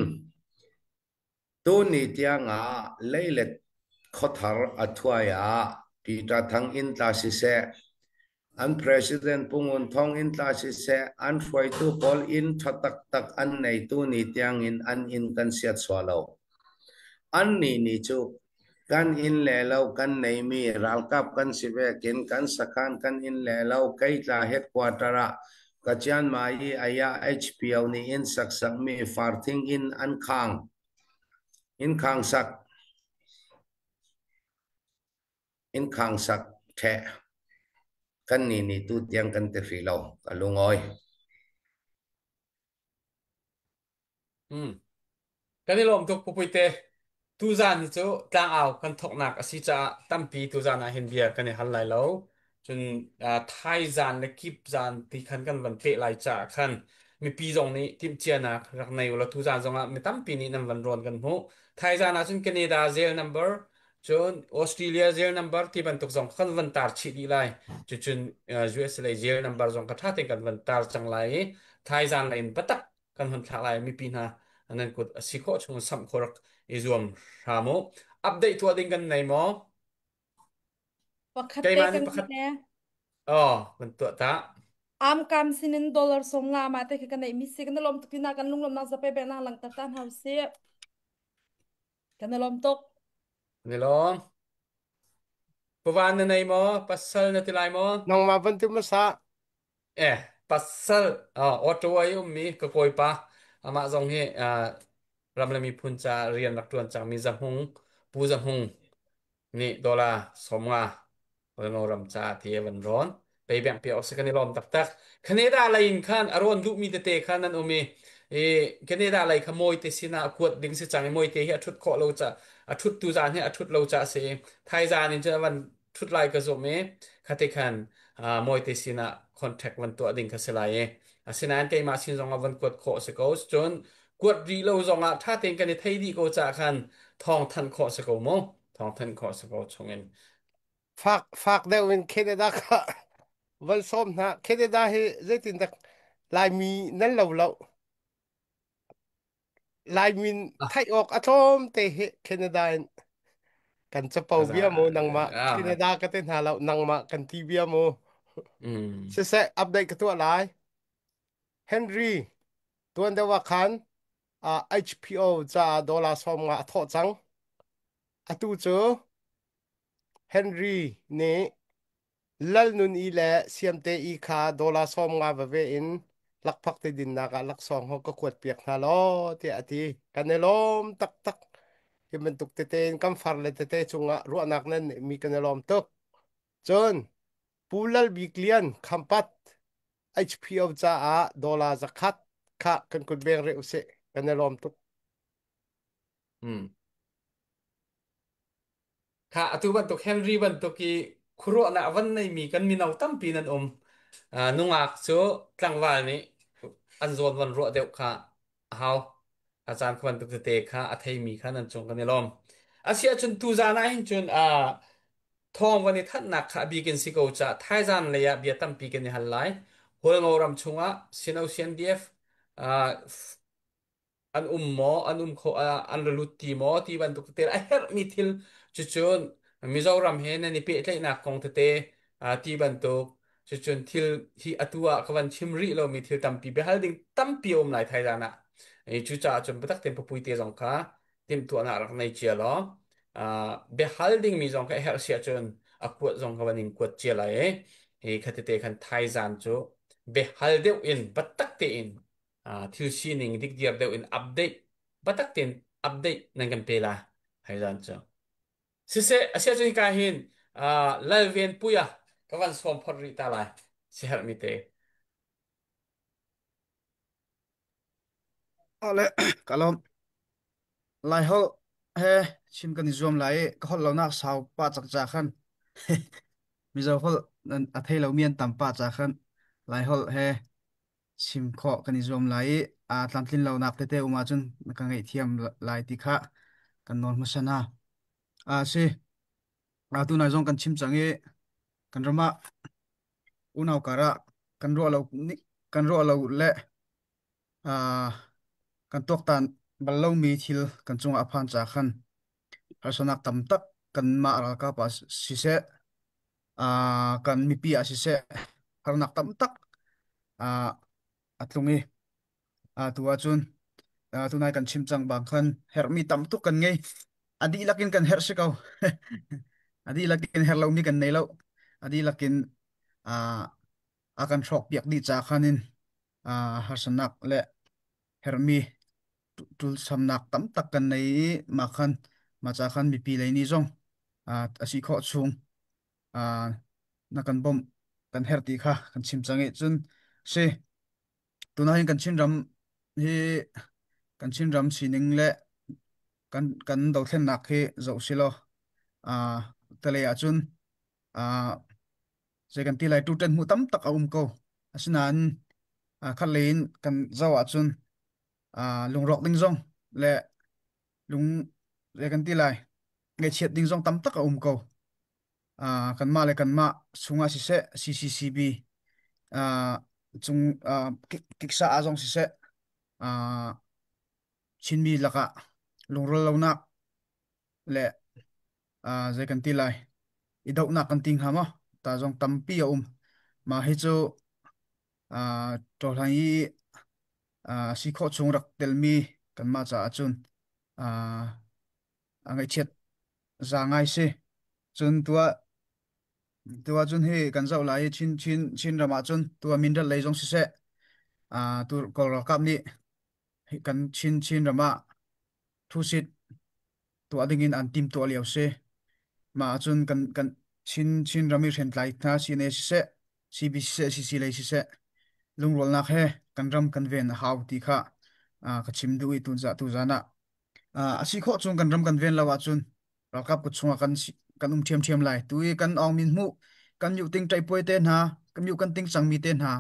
Speaker 3: tuni tiangah leilet khuathar a thuai ah Peter Thang inn tla siseh, an president Pu Ngun Thawng inn tla siseh, an hruaitu pawl inn ṭha taktak an nei tuni tiangin an inn kan siat sua lo. Annih nih cu kan inn le lo kan neimi ralkap kan si vekin kan sakhan kan inn le lo Keitla headquarter ah Kacianma i aya HPO nih inn saksakmi farthing inn an khang. Inn khang sak. Inn khang sak ṭheh. Kan nih nih tu tiang kan ti hrih lo. Ka lungawi.
Speaker 1: Kan i lawm tuk Pupuite. Tuzaan hi cu tlangau kan thawknak a si caah tampi tuzaan ah hin bia kan i hal lai lo. Cun thaizaan le kipzaan ti khan kan van peh lai caah khan mipi zong nih timhcianak rak nei ulaw tuzaan zongah mi tampi nih nan van rawn kan hmuh. Thaizaan ah cun Canada jail number cun Australia jail number ti bantuk zong kan van tar chih dih lai. Cucun US lei jail number zong ka ṭha tein kan van tar cang lai i thaizaan lei in biatak kan hun thlak lai mipi hna nan kut a si khawh chung samh khawh rak i zuam hram u. Update tuah ding kan nei maw?
Speaker 4: Pakhat te
Speaker 1: Keimah
Speaker 4: kan
Speaker 1: nih pakhat
Speaker 4: ne.
Speaker 1: oh kan tuah ta.
Speaker 4: Am kam sinin dollar song nga ma te kan nei mi si kan lom tuk na kan lunglom na zape be na lang ta tan hau si. Kan lom tuk.
Speaker 1: Ni lom. Pawan na nei maw? Pasal na ti lai maw?
Speaker 7: Nangmah bantuk masa
Speaker 1: Eh, pasal Ottawa i ummi ka kawipa amah zong hi ram le miphun ca rian rak ṭuan cangmi Zahmung Pu Zahmung nih dollar 50 Reno ram ca ti a van rawn. Pei beng pi awk si kan i lawm taktak. Canada lei in khan a rawn duhmi tete khan nan um i i Canada lei kha mawite sinah kuat ding si cang i mawite hi a ṭhut khawh lo ca a ṭhut tu zan hi a ṭhut lo ca si i thaizan in cun a van ṭhut lai ka zumh i khati khan mawite sinah contact van tuah ding kha si lai i asinain keimah sin zongah van kuat khawh si ko cun kuat rih lo zongah ṭha tein kan i thei dih ko caah khan thawng thanh khawh si ko mu thawng thanh khawh si ko chungin
Speaker 7: Fak fak deuh in Canada kha van sawm hna. Canada hi zeitindah Laimi nan lo lo. Laimi theih awk a tlawm te hi Canada in kan capo
Speaker 1: Kaza
Speaker 7: bia mu nangmah
Speaker 1: ah
Speaker 7: Canada ka te hna lo nangmah kan ti bia mu.
Speaker 1: mm
Speaker 7: Siseh update ka tuah lai. Henry tuan deuh ah khan HPO caah dollar 50 a thawh cang. Atu cu Henry nih Lalnun i le Siamte i kha dollar 50 veve in lakphak ti dinnak ah laksawng ho ka kuat piak hna law tiah a ti. Kan i lawm taktak. Hi bantuk tete in kan far le tete cungah ruahnak nan neihmi kan i lawm tuk. Cun Pu Lal Bik Lian Khampat HPO caah dollar 100 kha kan kut beng rih usih. Kan i lawm tuk.
Speaker 1: Kha atu bantuk Henry bantuk i khuaruahnak van neimi kan mino tampi nan um. Nungak cu tlangval nih an zawn van ruah deuh kha a hau. A caan khu bantuk tete kha a theimi kha nan cung kan i lawm. Asiahcun tuzaan ah hin cun thawng van i thanhnak kha a bikin si ko caah thaizan lei ah bia tampi kan i hal lai. Hualngo ram chungah Sino CNDF an um maw an um kho an ra lut ti maw ti bantuk tete a herhmi thil cucun Mizoram he nan i pehtlaihnak kong tete ti bantuk cucun thil hi atu ah ka van chim rih lomi thil tampi biahal ding tampi a um lai Thailand ah cucaah cun biatak tein papui te zong kha timhtuahnak rak nei cia law biahal dingmi zong kha a herh si ahcun a kuat zong ka van in kuat cia lai i hi khatete khan Thaizan cu biahal deuh in biatak tein thil sining dikdiar deuh in update batak tein update nan kan pe la haizan cu siseh asia cu hika hin lalven puia ka van sawm phot rih ta lai si herh mi te.
Speaker 5: Ale kalom lai hol he chim kan i zuam lai i ka holh lo nak sau pa chak cha khan mizo hol nan a thei lo mi an tam pa cha khan lai hol he chim khawh kan i zuam lai i aa tlamtlin lonak tete um ahcun na ka ngaihthiam lai ti kha kan nawl hmasa hna. A si, atu nai zong kan chim cang i kan ram ah unau karah kan ruah lo kan ruah lo le kan tuaktan bal lomi thil kan cungah a phan ca khan harsanak tam tak kanmah ralkap ah siseh kan mipi ah siseh harnak tam tak a tlung i tu ahcun tunai kan chim cang bang khan herhmi tam tuk kan ngei. A dihlak in kan herh si ko. A dihlak in herh lomi kan nei lo. A dihlak in a kan hrawk piak dih ca khan in harsanak le herhmi ṭulsamnak tam tak kan nei i mah khan mah ca khan mipi lei nih zong a si khawh chung na kan bawmh kan herh ti kha kan chim cang i cun si tunah hin kan Chinram hi kan Chinram sining le kan kan dothlennak hi zoh si law tale ahcun zei kan ti lai tutan hmu tam tak a um ko. Asinain khat lei in kan zoh ahcun lungrawk ding zong le lung zei kan ti lai ngaihchiat ding zong tam tak a um ko. Kanmah le kanmah chungah siseh CCCB cung kiksa ah zong siseh Chinmi lakah lungrual lonak le zei kan ti lai i dohnak kan ti hnga maw ta zong tampi a um. Mah hi cu ṭawhhlang i si khawh chung rak telmi kanmah caah cun a ngaihchiat za ngai si. Cun tuah tuah cun hi kan zoh lai i Chin Chin Chinram ah cun tuah minral lei zong siseh tu Kawl ralkap nih kan Chin Chinram ah thusit tuah ding in an timtuah lio si. Mah ahcun kan kan Chin Chinram i hriamtlai hna CNA siseh, CB siseh, CC lei siseh lungrualnak he kan ram kan ven a hau ti kha ka chim duh i tuzan ah a si khawh chung kan ram kan ven lo ahcun ralkap kut chungah kan kan um ṭhiamṭhiam lai. Tu i kan awng min hmuh kan yuh ting ṭaipuai te hna, kan yuh kan ting cangmi te hna,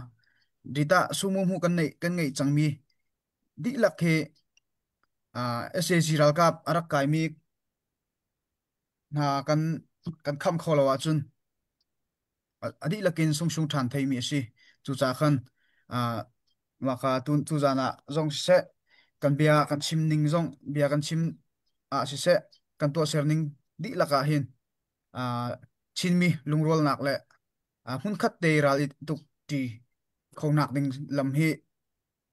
Speaker 5: rita sumu hmuh kan neih kan ngeih cangmi dihlak hi sac ralkap a rak kaimi hna kan kan kham kho lo ahcun a dihlak in sungsung ṭhan theimi a si. Cucaah khan mah kha tuzan ah zong siseh, kan bia kan chim ning zong bia kan chim ah siseh, kan tuahser ning dihlak ah hin Chinmi lungrualnak le hmunkhat te ral i tuk ṭi khonak ding lam hi.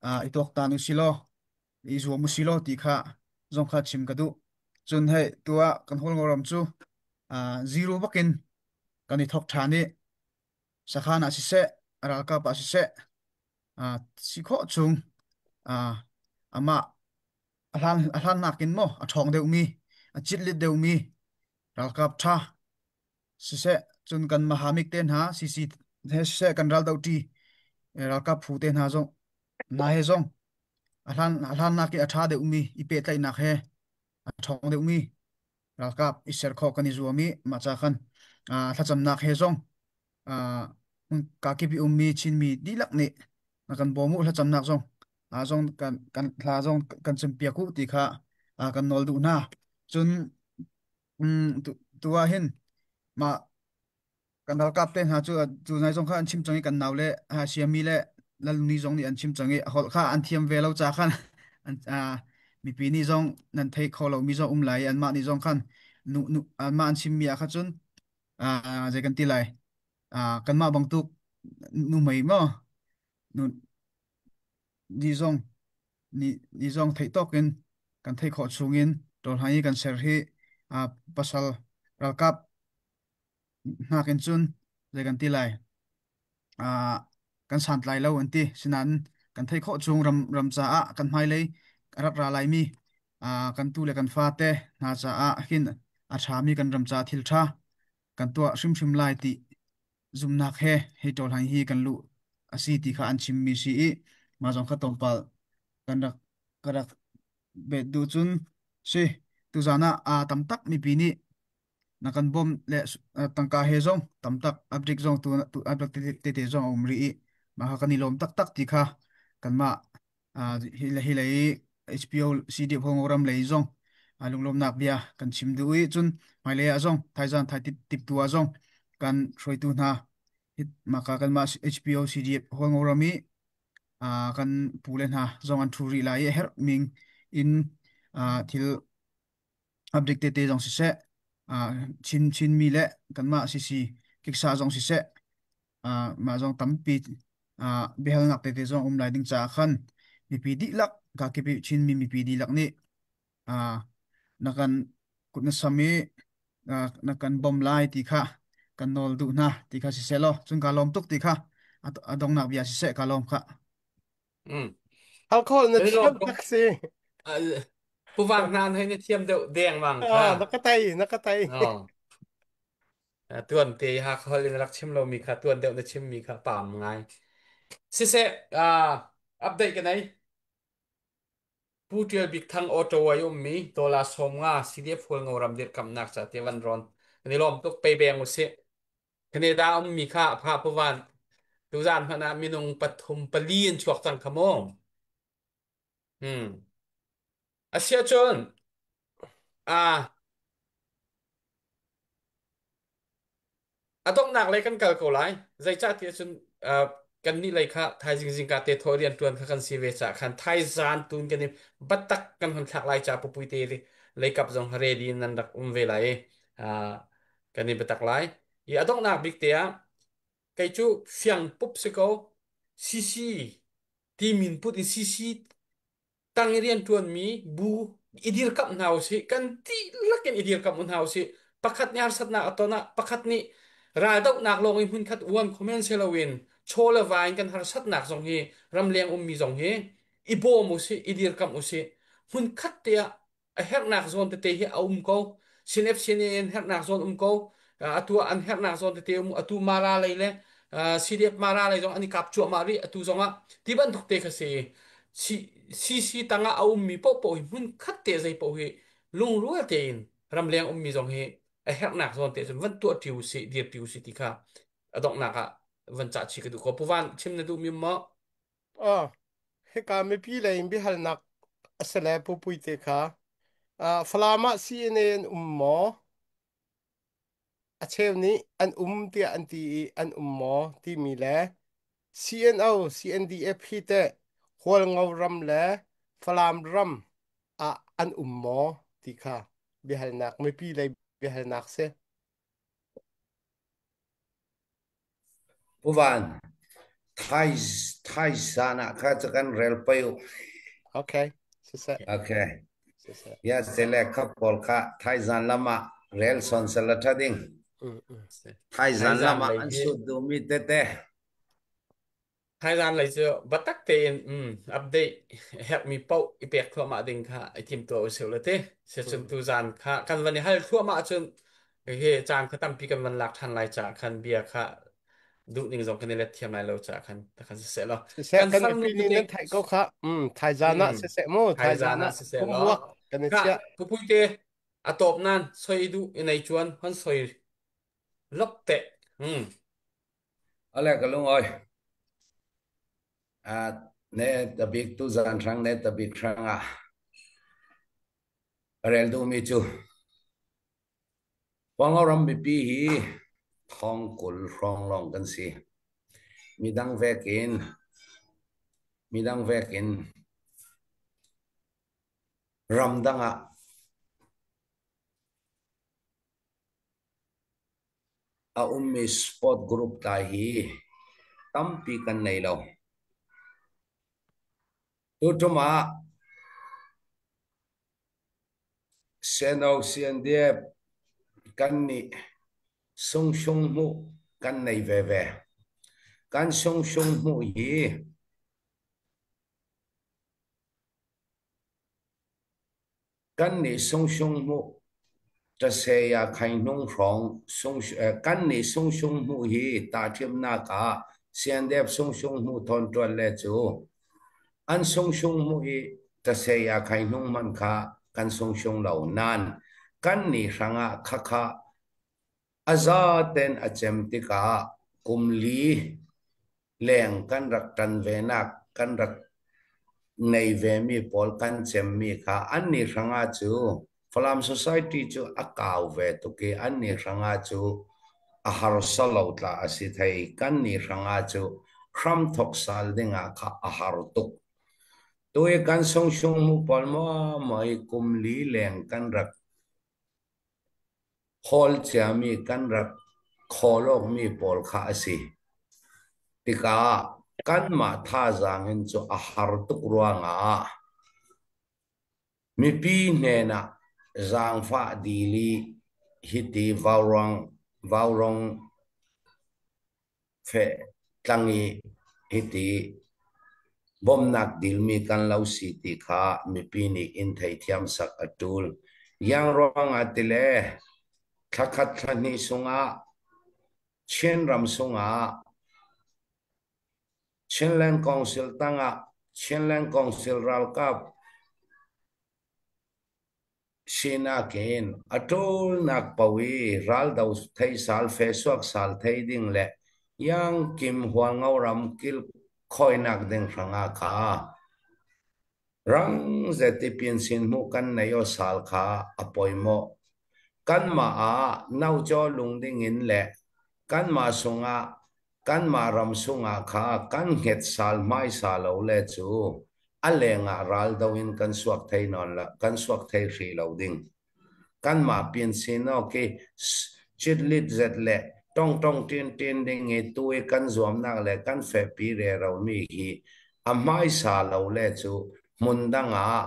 Speaker 5: I tuaktan u silaw i zuam u silaw ti kha zong kha chim ka duh. Cun hei tuah kan Hualngoram cu zero bakin kan i thok ṭhan i sakhan ah siseh ralkap ah siseh si khawh chung amah a hlan nakin maw a ṭhawng deuhmi a citlit deuhmi ralkap ṭha siseh cun kan mahamik te hna CC he siseh kan ral dohṭi ralkap phu te hna zong hna he zong a hlan nak i a ṭha deuhmi i pehtlaihnak he a ṭhawng deuhmi ralkap i ser khawh kan i zuam i mah ca khan thlacamnak he zong kakip i ummi Chinmi dihlak nih na kan bawm u thlacamnak zong zong kan kan hla zong kan cimpiak u ti kha kan nawl duh hna cun tu ah hin mah kan ralkap te hna cu cu nai zong kha an chim cang i kan nau le siami le lalni zong nih an chim cang i holh kha an thiam ve lo ca khan an mipi nih zong nan thei kho lo mi zong um lai i anmah nih zong khan nu nu anmah an chim mi ah kha cun zei kan ti lai kanmah bangtuk nu mei maw nu ni zong ni ni zong theih tawk in kan theih khawh chung in ṭawlhai i kan ser hi pasal ralkap hnakin cun zei kan ti lai kan santlai lo an ti sinain kan theih khawh chung ram ram caah kan hmailei a rak ra laimi kan tu le kan fate hna caah hin a ṭhami kan ram ca thil ṭha kan tuah hrimhrim lai ti zumnak he hei ṭawlhang hi kan luh a si ti kha an chimmi si i mah zong kha tlawmpal kan rak ka rak bet duh cun si tuzan ah aa tam tak mipi nih na kan bawmh le tangka he zong tam tak update zong tu tu update tete zong a um rih i mah kha kan i lawm taktak ti kha kanmah hi hi lei HPO CDF ram lei zong lunglawmnak bia kan chim duh i cun hmailei ah zong thaizan thai tip tu ah zong kan hruaitu hna maka kanmah HPO CDF Hualngoram i kan pu le hna zong an thu rih lai i a herh ming in thil update tete zong siseh Chin Chinmi le kanmah sisi kiksa zong siseh mah zong tampi biahalnak tete zong um lai ding caah khan mipi dihlak kakipi Chinmi mipi dihlak nih na kan kut na sam i na kan bawm lai ti kha kan nawl duh hna ti kha siseh law cun ka lawm tuk ti kha a donghnak bia siseh ka lawm kha.
Speaker 7: Alcohol na
Speaker 1: Kan i lawm
Speaker 7: thiam
Speaker 1: tuk.
Speaker 7: tak si.
Speaker 1: Puvang hna hei na thiam deuh deng mang kha.
Speaker 7: Ah, na ka tai, na ka tai.
Speaker 1: No. Tuan te ha khol in rak chim lomi kha tuan deuh na chimmi kha pam ngai. Siseh, update ka nei. Pu Tial Bik Thang Auto ai ummi Tola 50 CDF Hualngo ram dirkamnak ca te van ron. Kan i lawm tuk pe beng usih. Canada ummi kha pha puvan tuzan hmanh ah minung pathum pali an chuak cang kha mu. Hmm. Asiahcun ah a donghnak lei kan kal ko lai. Zeicahtiah cun kannih lei kha thaizing zingka te thaw rian ṭuan kha kan si ve caah khan thaizan tun kan i biatak kan hun thlak lai ca pupui te lei kap zong ready in nan rak um ve lai i kan i biatak lai. I a donghnak bik te ah kei cu fiang pup si ko CC ti min put in CC tang i rianṭuanmi bu i dirkamh hna usih kan dihlak in i dirkamh hna usih pakhat nih harsatnak a ton ah pakhat nih raldohnak lawng in hmunkhat uan khomen si loin chaw le va in kan harsatnak zong hi ramleng ummi zong hi i bawm usih i dirkamh usih hmunkhat te ah a herhnak zawn tete hi a um ko CNF CNA in herhnak zawn um ko atu an herhnak zawn tete um atu Mara lei le CDF Mara lei zong an i kap cuahmah rih atu zong ah ti bantuk te kha si CC tangah a ummi paohpaoh hi hmun khat te zei paoh hi lungrual tein ramleng ummi zong hi a herhnak zawn te cun van tuah ṭi usih dir ṭi usih ti kha a donghnak ah van cah chih ka duh ko puvan chim na duh mi maw
Speaker 7: Ah, hika mipi lei in biahalnak a si le pupui te kha. Ah, Falam ah CNA an um maw? A cheu nih an um tiah an ti i an um maw timi le CNO, CNDF hi teh Hualngo ram le Falam ram ah an um maw ti kha biahalnak mipi lei biahalnak si.
Speaker 3: Pu Van, Thaizan ah kha cu kan rel pei u.
Speaker 7: Okay. Siseh.
Speaker 3: Okay.
Speaker 7: Siseh.
Speaker 3: Ya tele kha pawl kha thaizan lam ah rel son sala tha ding. Thaizan lam ah an sut duhmi tete.
Speaker 1: Thaizan lei cu biatak tein update herhmi paoh i pek thluahmah ding kha i timtuah usih law ti. Sicun tuzan kha kan van i hal thluahmah ahcun hihi caan kha tampi kan van lak ṭhan lai caah khan bia kha duh ning zong kan i let thiam lai lo caah khan takhan siseh law
Speaker 7: Siseh
Speaker 1: kan
Speaker 7: kan
Speaker 1: farnu
Speaker 7: mipi nih
Speaker 1: te
Speaker 7: nan theih ko kha. Thaizan ah siseh mu
Speaker 1: thaizan
Speaker 7: thaizan
Speaker 1: ah
Speaker 7: ah
Speaker 1: siseh law
Speaker 7: homework kan i
Speaker 1: ka
Speaker 7: chiah.
Speaker 1: pupui te a tawp nan soi duh i nei chuan hon soi lok te.
Speaker 3: Ale ka lung oi. Ne tabik tu zan hrang ne tabik hrang ah rel duhmi cu Huangoram mipi hi thong 20 hrawng lawng kan si. Midang vekin midang vekin ramdang ah A ummi sport group tlai hi tampi kan nei lo. Tuṭum ah Seno CNDF kan nih sungsung hmuh kan nei veve. Kan sungsung hmuh hi Kannih sungsung hmuh ṭaseya khaihnung hrawng kannih sungsung hmuh hi tahṭhimnak ah CNDF sungsung hmuh thawn ṭuan le cu an sungsung hmuh i ṭaseya khaihnung hmanh kha kan sungsung lo nain kannih hrangah khakha a zaten a cem tikah kum li leng kan rak ṭan venak kan rak nei vemi pawl kan cemmi kha annih hrangah cu Falam Society cu a kau ve tuk i annih hrangah cu a harsa lo tla a si thei. Kannih hrangah cu hramthok sal dingah kha a har tuk. Tu i kan sungsung mu pawl maw maw i kum li leng kan rak hawl ciami kan rak khawl awkmi pawl kha a si tikah kanmah thazaang in cu a har tuk ruangah mipi hnenah zaangfah dil i hiti vaurawng Feh tlang i hiti bawmhnak dilmi kan lo si ti kha mipi nih in theithiam sak a ṭul. Iang ruangah tile thlakhat thlahnih sungah Chinram sungah Chinland Council tangah Chinland Council ralkap Sinak in a ṭawlnak paoh i raldo theisal fesuaksal thei ding le iangkim Hualngo ram kilkhawinak ding hrangah kha rang zeti pinsin hmuh kan nei aw sal kha a pawimawh. Kanmah ah naucaw lung dingin le kanmah sungah kanmah ram sungah kha kan hnget sal hmaisa lo le cu a lengah raldo in kan suak thei nawn la kan suak thei hri lo ding. Kanmah pin sin awk i chitlit zet le tongtong tin tin ding i tu i kan zuamnak le kan fehpi rero mi hi a hmaisa lo le cu hmun dang ah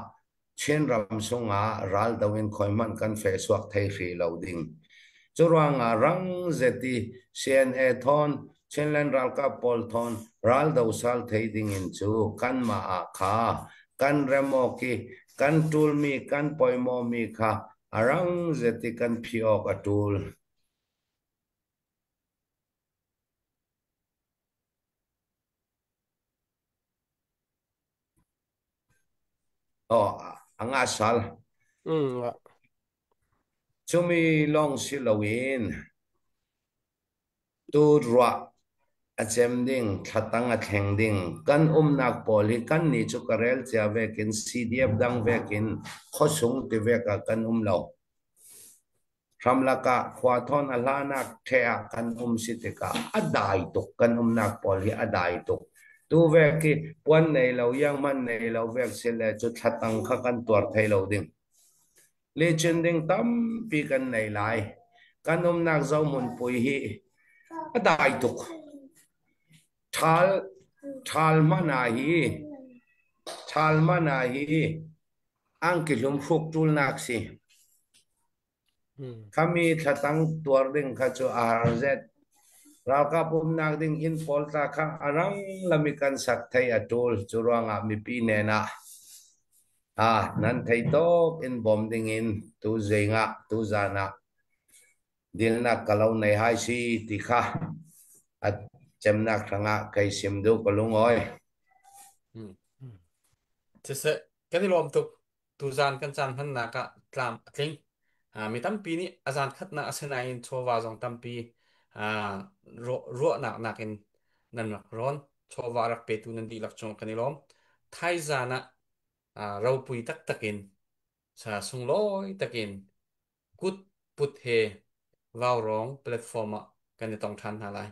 Speaker 3: Chinram sungah raldo in khoi hmanh kan fehsuak thei hri lo ding. Curuangah rang zet i CNA thawn, Chinland ralkap pawl thawn raldo sal thei ding in cu kanmah ah kha kan rem awk i kan ṭulmi kan poimawmi kha a rang zet i kan phih awk a ṭul. Aw, a ngah sal. Cumi lawng si loin tu ruah a cem ding, thlatang a thleng ding, kan umnak pawl hi kan nih cu ka rel cia vekin CDF dang vekin khuasung ti vek ah kan um lo. Hramlak ah khua thawn a hlanak ṭhe ah kan um si tikah a dai tuk. Kan umnak pawl hi a dai tuk. Tu vek hi puan nei lo, iangman nei lo vek si le cu thlatang kha kan tuar thei lo ding. Lechin ding tampi kan nei lai. Kan umnak zohmun pui hi a dai tuk. Ṭhal Ṭhal hmanh ah hi ṭhal hmanh ah hi angki hlum hruk ṭulnak si. Khami thlatang tuar ding kha cu a har zet. Ralkap umnak ding inn pawl tla kha a rang lam i kan sak thei a ṭul. Cu ruangah mipi nen ah ah nan thei tawk in bawm ding in tu zing ah tu zan ah dilnak ka lo nei hai si ti kha a cemnak hrangah kei sim duh ka lungawi.
Speaker 1: Siseh, kan i lawm tuk. Tuzaan kan caan hmannak ah tlam a tling. Mi tampi nih a zaan khatnak a si nain chawva zong tampi ruahnak nakin nan rak rawn. Chawva rak petu nan dihlak cung kan i lawm. Thaizaan ah ropui taktak in, sa sunglawi takin kut put he vaurawng platform ah kan i tong ṭhan hna lai.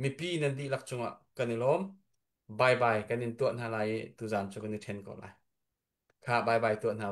Speaker 1: Mipi nan dihlak cungah kan i lawm. Bye bye kan in tuah hna lai i tuzaan cu kan i ṭhen ko lai. Kha bye bye tuah hna.